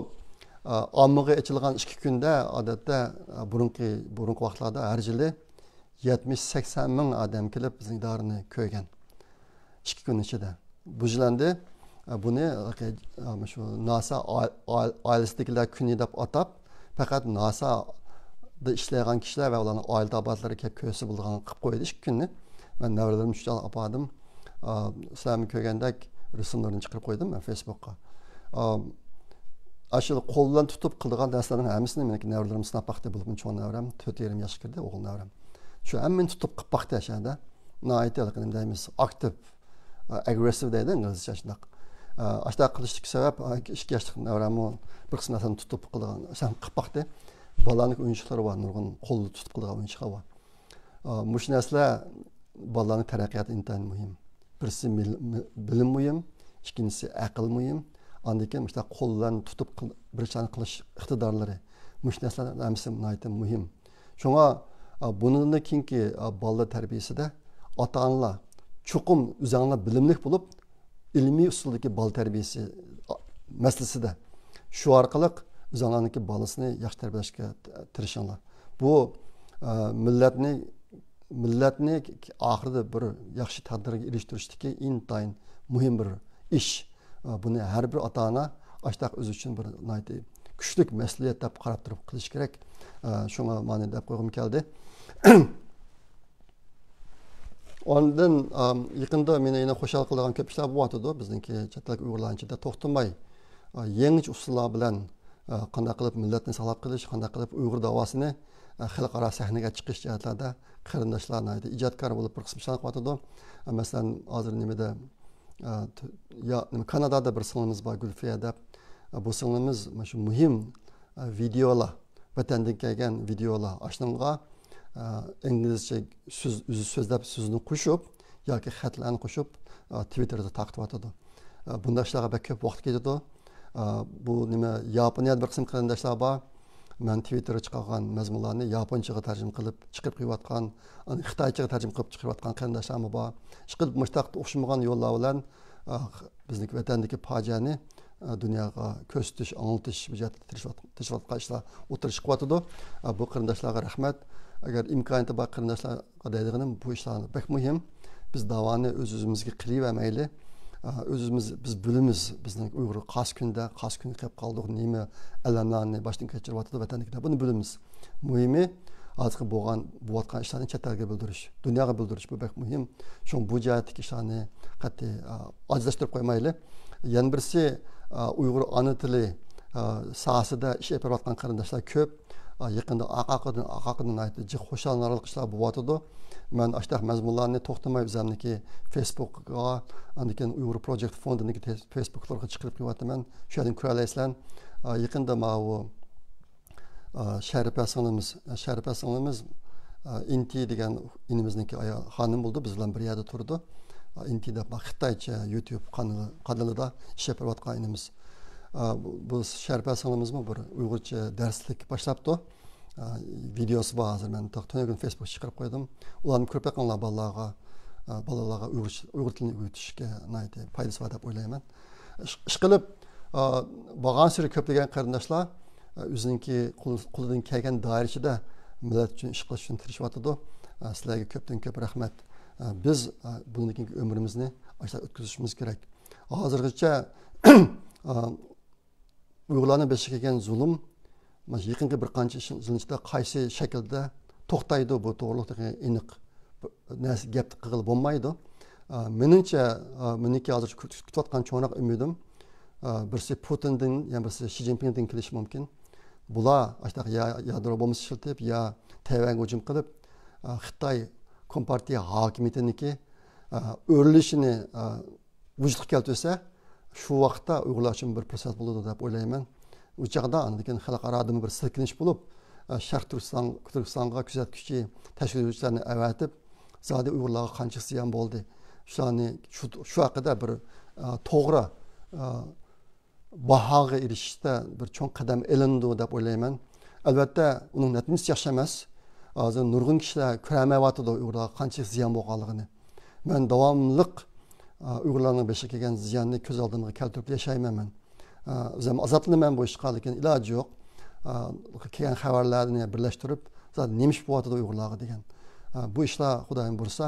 ئاممىغا ئېچىلغان ئىككى كۈندە، ئادەتتە، بۇرۇنقى، بۇرۇنقى ۋاقىتلاردا ھەر يىلى يەتمىش، سەكسەن مىڭ ئادەم كېلىپ بىزنىڭ ئىدارىنى كۆرگەن. ئىككى كۈن ئىچىدە. بۇ يىل ئەمدى، ئە، بۇنى، ئە، مۇشۇ ناسا ئا-، ئا-، ئائىلىسىدىكىلەر كۈنى دەپ ئاتاپ، پەقەت ناسادا ئىشلەيدىغان كىشىلەر ۋە ئۇلارنىڭ ئائىلە تاۋابىئاتلىرى كېلىپ كۆرسە بولىدىغان قىلىپ قويدى ئىككى كۈننى. مەن نەۋرىلىرىمنى شۇ جايغا ئاپاردىم. ئا، سىلەرمۇ كۆرگەندەك رەسىملىرىنى چىقىرىپ قويدۇم مەن فېيسبۇكقا. ئا، ئاشۇ قول بىلەن تۇتۇپ قىلىدىغان نەرسىلەرنىڭ ھەممىسىنى مېنىڭكى نەۋرىلىرىم سىناپ باقتى، بولۇپمۇ چوڭ نەۋرەم، تۆت يېرىم ياشقا كىردى، ئوغۇل نەۋرەم. شۇ ھەممىنى تۇتۇپ قىلىپ باقتى ئاشۇ يەردە. ناھايىتى ھېلىقى نېمە دەيمىز، ئاكتىپ، ئاگرېسسىپ دەيدۇ ئىنگلىزچە شۇنداق. ئاشۇنداق قىلىشتىكى سەۋەب، ئىككى ياشلىق نەۋرەممۇ بىر قىسىم نەرسىنى تۇتۇپ قىلىدىغان، شۇنداق قىلىپ باقتى. بالىلارنىڭ ئويۇنچۇقلىرى بار، نۇرغۇن قولدا تۇتۇپ قىلىدىغان ئويۇنچۇقلار بار. ئا، مۇشۇ نەرسىلەر بالىلارنىڭ تەرەققىياتىدا ئىنتايىن مۇھىم. بىرسى مىل-، مىل-، بىلىم مۇھىم، ئىككىنچىسى ئەقىل مۇھىم، ئاندىن كېيىن مۇشۇنداق قول بىلەن تۇتۇپ قىل-، بىر ئىشلارنى قىلىش ئىقتىدارلىرى. مۇشۇ نەرسىلەر ھەممىسى ناھايىتى مۇھىم. شۇڭا، ئا، بۇنىڭدىن كېيىنكى، ئا، بالىلار تەربىيەسىدە ئاتا-ئانىلار چوقۇم ئۆزەڭلار بىلىملىك بولۇپ، ئىلمىي ئۇسۇلدىكى بالا تەربىيەسى، ئا، مەسىلىسىدە شۇ ئارقىلىق ئۆزەڭلارنىڭكى بالىسىنى ياخشى تەربىيەلەشكە تىرىشىڭلار. بۇ، ئا، مىللەتنى، مىللەتنى ئاخىرىدا بىر ياخشى تەقدىرگە ئېرىشتۈرۈشتىكى ئىنتايىن مۇھىم بىر ئىش. ئا، بۇنى ھەر بىر ئاتا-ئانا ئاشتاق ئۆزى ئۈچۈن بىر ناھايىتى كۈچلۈك مەسئۇلىيەت دەپ قاراپ تۇرۇپ قىلىشى كېرەك. ئا، شۇڭا مانا دەپ قويغۇم كەلدى. ئاندىن، ئا، يېقىندا مېنى يەنە خۇشال قىلىدىغان كۆپ ئىشلار بولۇۋاتىدۇ. بىزنىڭكى چەت ئەللىك ئۇيغۇرلارنىڭ ئىچىدە توختىماي، ئا، يېڭىچە ئۇسۇللار بىلەن، ئا، قانداق قىلىپ مىللەتنى ساقلاپ قېلىش، قانداق قىلىپ ئۇيغۇر داۋاسىنى، ئا، خەلقئارا سەھنىگە چىقىش جەھەتلەردە قېرىنداشلار ناھايىتى ئىجادكار بولۇپ بىر قىسىم ئىشلارنى قىلىۋاتىدۇ. ئا، مەسىلەن، ھازىر نېمىدە، ئا، ت-، يا، نېمە، كانادادا بىر سىڭلىمىز بار، گۈلفىيە دەپ. ئا، بۇ سىڭلىمىز مانا شۇ مۇھىم، ئا، ۋىدېئولار، ۋەتەندىن كەلگەن ۋىدېئولار ئاشۇنىڭغا، ئا، ئىنگلىزچە سۆز، ئۆزى سۆزلەپ سۆزنى قوشۇپ ياكى خەتلەرنى قوشۇپ، ئا، تىۋىتتېردا تارقىتىۋاتىدۇ. ئا، بۇنداق ئىشلارغا بەك كۆپ ۋاقىت كېتىدۇ. ئا، بۇ نېمە، ياپونىيەدە بىر قىسىم قېرىنداشلار بار. مەن تىۋىتتېرغا چىقارغان مەزمۇنلارنى ياپونچىغا تەرجىمە قىلىپ چىقىرىپ قويۇۋاتقان، ئاندىن خىتايچىغا تەرجىمە قىلىپ چىقىرىۋاتقان قېرىنداشلارمۇ بار. ئىشقىلىپ مۇشۇنداق ئوخشىمىغان يوللار بىلەن، ئا، بىزنىڭكى ۋەتەندىكى پاجىئەنى، ئا، دۇنياغا كۆرسىتىش، ئاڭلىتىش بۇ جەھەتتە تىرىشىۋات-، تىرىشىۋاتقان ئىشلار ئوتتۇرىغا چىقىۋاتىدۇ. ئا، بۇ قېرىنداشلارغا رەھمەت. ئەگەر ئىمكانىيىتى بار قېرىنداشلارغا دەيدىغىنىم، بۇ ئىشلار بەك مۇھىم. بىز داۋانى ئۆز-ئۆزىمىزگە قىلىۋەرمەيلى. ئا، ئۆزىمىز، بىز بىلىمىز، بىزنىڭ ئۇيغۇر قايسى كۈندە، قايسى كۈنگە كېلىپ قالدۇق، نېمە ئەلەملەرنى باشتىن كەچۈرۈۋاتىدۇ ۋەتەندىكىلەر، بۇنى بىلىمىز. مۇھىمى، ھازىرقى بولغان، بولۇۋاتقان ئىشلارنى چەت ئەلگە بىلدۈرۈش، دۇنياغا بىلدۈرۈش، بۇ بەك مۇھىم. شۇڭا بۇ جەھەتتىكى ئىشلارنى قەتئىي، ئا، ئاجىزلاشتۇرۇپ قويمايلى. يەنە بىرسى، ئا، ئۇيغۇر ئانا تىلى، ئا، ساھەسىدە ئىش ئېلىپ بېرىۋاتقان قېرىنداشلار كۆپ. ئا، يېقىندا ئارقا-ئارقىدىن، ئارقا-ئارقىدىن ناھايىتى جىق خۇشاللىنارلىق ئىشلار بولۇۋاتىدۇ. مەن ئاشتاق مەزمۇنلارنى توختىماي ئۆزۈمنىڭكى فېيسبۇكىغا، ئاندىن كېيىن ئۇيغۇر پروجېكت فوندىنىڭكى تې-، فېيسبۇكلىرىغا چىقىرىپ قويۇۋاتىمەن. شۇ يەردىن كۆرەلەيسىلەر. ئا، يېقىندا ماۋۇ، ئا، شەرىپە سىڭلىمىز، شەرىپە سىڭلىمىز، ئا، ئىنتى دېگەن ئىنىمىزنىڭكى ئايال خانىم بولىدۇ، بىز بىلەن بىر يەردە تۇرىدۇ. ئا، ئىنتى دەپ خىتايچە يۇتيۇب قانىلى، قانىلىدا ئىش ئېلىپ بېرىۋاتقان ئىنىمىز. ئا، بۇ، بۇ شەرىپە سىڭلىمىزمۇ بىر ئۇيغۇرچە دەرسلىك باشلاپتۇ. ئا، ۋىدېئوسى بار ھازىر، مەن تۇنىگۈن فېيسبۇكقا چىقىرىپ قويدۇم. ئۇلارنى كۆرۈپ بېقىڭلار، بالىلارغا، ئا، بالىلارغا ئۇيغۇرچە، ئۇيغۇر تىلىنى ئۆگىتىشكە ناھايىتى پايدىسى بار دەپ ئويلايمەن. ئىش-، ئىشقىلىپ، ئا، بارغانسېرى كۆپلىگەن قېرىنداشلار، ئا، ئۆزىنىڭكى قول-، قولىدىن كەلگەن دائىرە ئىچىدە مىللەت ئۈچۈن ئىش قىلىش ئۈچۈن تىرىشىۋاتىدۇ. ئا، سىلەرگە كۆپتىن كۆپ رەھمەت. ئا، بىز، ئا، بۇندىن كېيىنكى ئۆمرىمىزنى ئاشۇنداق ئۆتكۈزۈشىمىز كېرەك. ھازىرغىچە، ئا، ئۇيغۇرلارنىڭ بېشىغا كەلگەن زۇلۇم، مانا يېقىنقى بىر قانچە يىل ئىچىدە قايسى شەكىلدە توختايدۇ، بۇ توغرۇلۇق تېخى ئېنىق نەرسە گەپ قىلغىلى بولمايدۇ. ئا، مېنىڭچە، ئا، مېنىڭكى ھازىر كۈت-، كۈتۈۋاتقان چوڭراق ئۈمىدىم، ئا، بىرسى پۇتىندىن، يەنە بىرسى شى جىنپىڭدىن كېلىشى مۇمكىن. بۇلار ئاشتاق يا يادرو بومبىسى ئىشلىتىپ، يا تەيۋەنگە ھۇجۇم قىلىپ، ئا، خىتاي كومپارتىيە ھاكىمىيىتىنىڭكى، ئا، ئۆرۈلۈشىنى، ئا، ۋۇجۇدقا كەلتۈرسە، شۇ ۋاقىتتا ئۇيغۇرلار ئۈچۈن بىر پۇرسەت بولىدۇ دەپ ئويلايمەن. ئۇ چاغدا ئاندىن كېيىن خەلقئارادىمۇ بىر سىلكىنىش بولۇپ، ئە، شەرقىي تۈركىستان، تۈركىستانغا كۆزەتكۈچى تەشكىلاتچىلارنى ئەۋەتىپ، زادى ئۇيغۇرلارغا قانچىلىك زىيان بولدى، شۇلارنى شۇ، شۇ ھەققىدە بىر، ئە، توغرا، ئە، باھاغا ئېرىشىشتە بىر چوڭ قەدەم ئېلىندى دەپ ئويلايمەن. ئەلۋەتتە، ئۇنىڭ نەتىجىسى ياخشى ئەمەس. ھازىر نۇرغۇن كىشىلەر كۆرەلمەيۋاتىدۇ ئۇيغۇرلارغا قانچىلىك زىيان بولغانلىقىنى. مەن داۋاملىق، ئا، ئۇيغۇرلارنىڭ بېشىغا كەلگەن زىياننى كۆز ئالدىمغا كەلتۈرۈپ ياشايمەن مەن. ئا، ئۆزۈم ئازابلىنىمەن بۇ ئىشقا، لېكىن ئىلاجى يوق. ئا، كەلگەن خەۋەرلەرنى بىرلەشتۈرۈپ، زادى نېمە ئىش بولۇۋاتىدۇ ئۇيغۇرلارغا دېگەن. ئا، بۇ ئىشلار خۇدايىم بۇيرۇسا،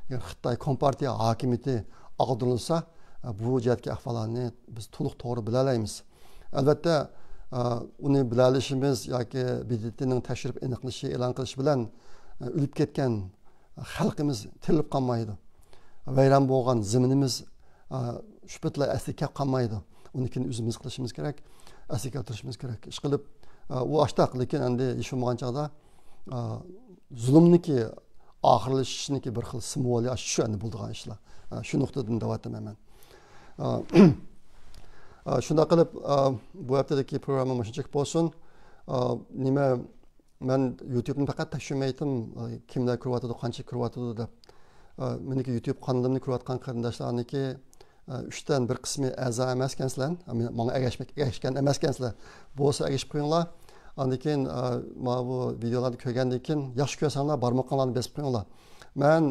ئەگەر خىتاي كومپارتىيە ھاكىمىيىتى ئاغدۇرۇلسا، ئا، بۇ جەھەتتىكى ئەھۋاللارنى بىز تولۇق توغرا بىلەلەيمىز. ئەلۋەتتە، ئا، ئۇنى بىلەلىشىمىز ياكى ب د ت نىڭ تەكشۈرۈپ ئېنىقلىشى، ئېلان قىلىشى بىلەن، ئا، ئۆلۈپ كەتكەن خەلقىمىز تىرىلىپ قالمايدۇ. ۋەيران بولغان زېمىنىمىز، ئا، شۇ پېتىلا ئەسلىگە كەپ قالمايدۇ. ئۇنى كېيىن ئۆزىمىز قىلىشىمىز كېرەك، ئەسلىگە كەلتۈرۈشىمىز كېرەك. ئىشقىلىپ، ئا، ئۇ ئاشتاق، لېكىن ئەمدى ھېچ بولمىغان چاغدا، ئا، زۇلۇمنىكى ئاخىرلىشىشنىكى بىر خىل سىمۋولى شۇ ئەمدى بولىدىغان ئىشلار. ئا، شۇ نۇقتىدىن دەۋاتىمەن مەن. ئا، ئا، شۇنداق قىلىپ، ئا، بۇ ھەپتىدىكى پروگرامما مۇشۇنچىلىك بولسۇن. ئا، نېمە، مەن يۇتيۇبنى پەقەت تەكشۈرمەيتتىم، ئا، كىملەر كۆرۈۋاتىدۇ، قانچە كۆرۈۋاتىدۇ دەپ. ئا، مېنىڭكى يۇتيۇب قانىلىمنى كۆرۈۋاتقان قېرىنداشلارنىڭكى، ئا، ئۈچتىن بىر قىسمى ئەزا ئەمەسكەنسىلەر، ئا، ماڭا ئەگەشمەك، ئەگەشكەن ئەمەسكەنسىلەر. بولسا ئەگىشىپ قويۇڭلار. ئاندىن كېيىن، ئا، ماۋۇ ۋىدېئولارنى كۆرگەندىن كېيىن ياخشى كۆرسەڭلار بارمىقىڭلارنى بېسىپ قويۇڭلار. مەن،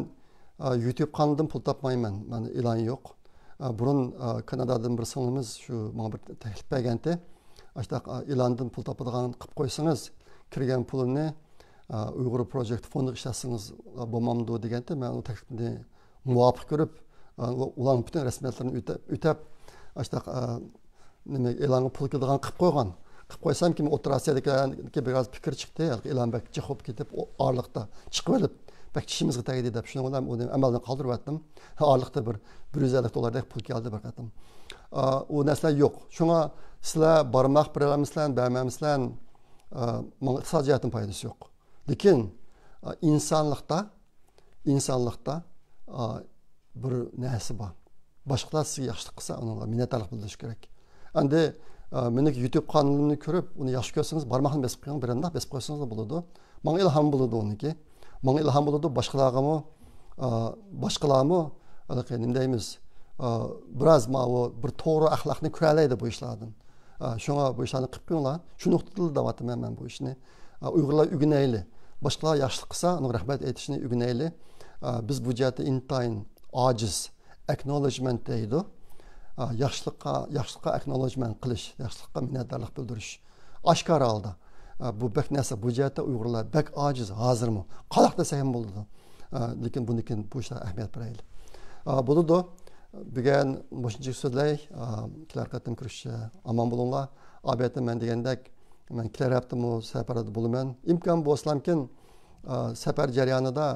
ئا، يۇتۇب قانىلىدىن پۇل تاپمايمەن. مانا ئېلان يوق. ئا، بۇرۇن، ئا، كانادادىن بىر سىڭلىمىز شۇ ماڭا بىر تەكلىپ بەرگەنتى. ئاشۇنداق، ئا، ئېلاندىن پۇل تاپىدىغان قىلىپ قويسىڭىز، كىرگەن پۇلىنى، ئا، ئۇيغۇر پروجېكت فوندىغا ئىشلەتسىڭىز، ئا، بولمامدۇ دېگەنتى. مەن ئۇ تەكلىپنى مۇۋاپىق كۆرۈپ، ئا، ئۇ-، ئۇلارنىڭ پۈتۈن رەسمىيەتلىرىنى ئۆتەپ، ئۆتەپ، ئاشۇنداق، ئا، نېمە، ئېلانغا پۇل كېلىدىغان قىلىپ قويغان. قىلىپ قويسام، كېيىن ئوتتۇرا ئاسىيادىكىلەرگە بىر ئاز پىكىر چىقتى. ھېلىقى ئېلان بەك جىق بولۇپ كېتىپ، ئۇ ئارىلىقتا چىقىۋېلىپ، بەك چىشىمىزغا تەگدى دەپ، شۇنىڭ بىلەن ئۇنى ئەمەلدىن قالدۇرۇۋەتتىم. ئارىلىقتا بىر، بىر يۈز ئەللىك دوللاردەك پۇل كەلدى بىر قېتىم. ئا، ئۇ نەرسىلەر يوق. شۇڭا سىلەر بارماق بېرەلمىسىلەر، بەرمەمسىلەر، ئا، ماڭا ئىقتىسادىي جەھەتتىن پايدىسى يوق. لېكىن، ئا، ئىنسانلىقتا، ئىنسانلىقتا، ئا، بىر نەرسە بار. باشقىلار سىزگە ياخشىلىق قىلسا، ئۇنىڭغا مىننەتدارلىق بىلدۈرۈش كېرەك. ئەمدى، ئا، مېنىڭ يۇتۇب قانىلىمنى كۆرۈپ، ئۇنى ياخشى كۆرسىڭىز، بارماقنى بېسىپ قويۇڭ، بىرەمداق بېسىپ قويسىڭىزلا بولىدۇ. ماڭا ئىلھام بولىدۇ ئۇنىڭكى. ماڭا ئىلھام بولىدۇ، باشقىلارغىمۇ، ئا، باشقىلارمۇ، ھېلىقى نېمە دەيمىز، ئا، بىراز ماۋۇ بىر توغرا ئەخلاقنى كۆرەلەيدۇ بۇ ئىشلاردىن. ئا، شۇڭا بۇ ئىشلارنى قىلىپ قويۇڭلار. شۇ نۇقتىدا دەۋاتىمەن مەن بۇ ئىشنى. ئا، ئۇيغۇرلار ئۆگىنەيلى. باشقىلار ياخشىلىق قىلسا، ئۇنىڭغا رەھمەت ئېيتىشنى ئۆگىنەيلى. ئا، بىز بۇ جەھەتتە ئىنتايىن ئاجىز. ئەكنولېجمېنت دەيدۇ. ئا، ياخشىلىققا، ياخشىلىققا ئەكنولېجمېنت قىلىش، ياخشىلىققا مىننەتدارلىق بىلدۈرۈش. ئاشكارا ھالدا. ئا، بۇ بەك نەرسە، بۇ جەھەتتە ئۇيغۇرلار بەك ئاجىز ھازىرمۇ. قالاق دېسەكمۇ بولىدۇ. ئا، لېكىن بۇنىڭكى بۇ ئىشلارغا ئەھمىيەت بېرەيلى. ئا، بولىدۇ. بۈگۈن مۇشۇنچە سۆزلەي. ئا، كېلەر قېتىم كۆرۈشكىچە ئامان بولۇڭلار. ئابەتتە مەن دېگەندەك، مەن كېلەر ھەپتىمۇ سەپەردە بولىمەن. ئىمكان بولسىلامكىن، ئا، سەپەر جەريانىدا،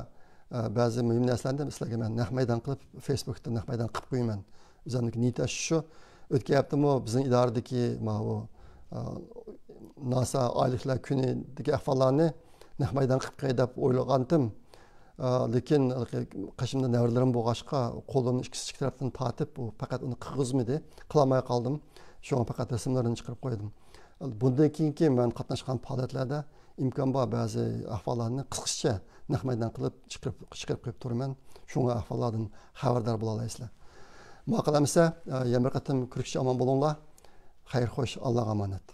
ئا، بەزى مۇھىم نەرسىلەرنى سىلەرگە مەن نەق مەيدان قىلىپ، فېيسبۇكتا نەق مەيدان قىلىپ قويىمەن. ئۆزۈمنىڭكى نىيىتى شۇ. ئۆتكەن ھەپتىمۇ بىزنىڭ ئىدارىدىكى ماۋۇ، ئا، ناسا ئائىلىلىكلەر كۈنىدىكى ئەھۋاللارنى نەق مەيدان قىلىپ قوياي دەپ ئويلىغانتىم. ئا، لېكىن قېشىمدا نەۋرىلىرىم بولغاچقا، قولۇمنى ئىككىسى ئىككى تەرەپتىن تارتىپ، ئۇ پەقەت ئۇنى قىلغۇزمىدى، قىلالماي قالدىم. شۇڭا پەقەت رەسىملىرىنى چىقىرىپ قويدۇم. بۇندىن كېيىنكى مەن قاتناشقان پائالىيەتلەردە ئىمكان بار بەزى ئەھۋاللارنى قىسقىچە نەق مەيدان قىلىپ چىقىرىپ، چىقىرىپ قويۇپ تۇرىمەن. شۇڭا ئەھۋاللاردىن خەۋەردار بولالايسىلەر. ماقۇل ئەمىسە، ئا، يەنە بىر قېتىم كۆرۈشكىچە ئامان بولۇڭلار. خەير خوش، ئاللاغا ئامانەت.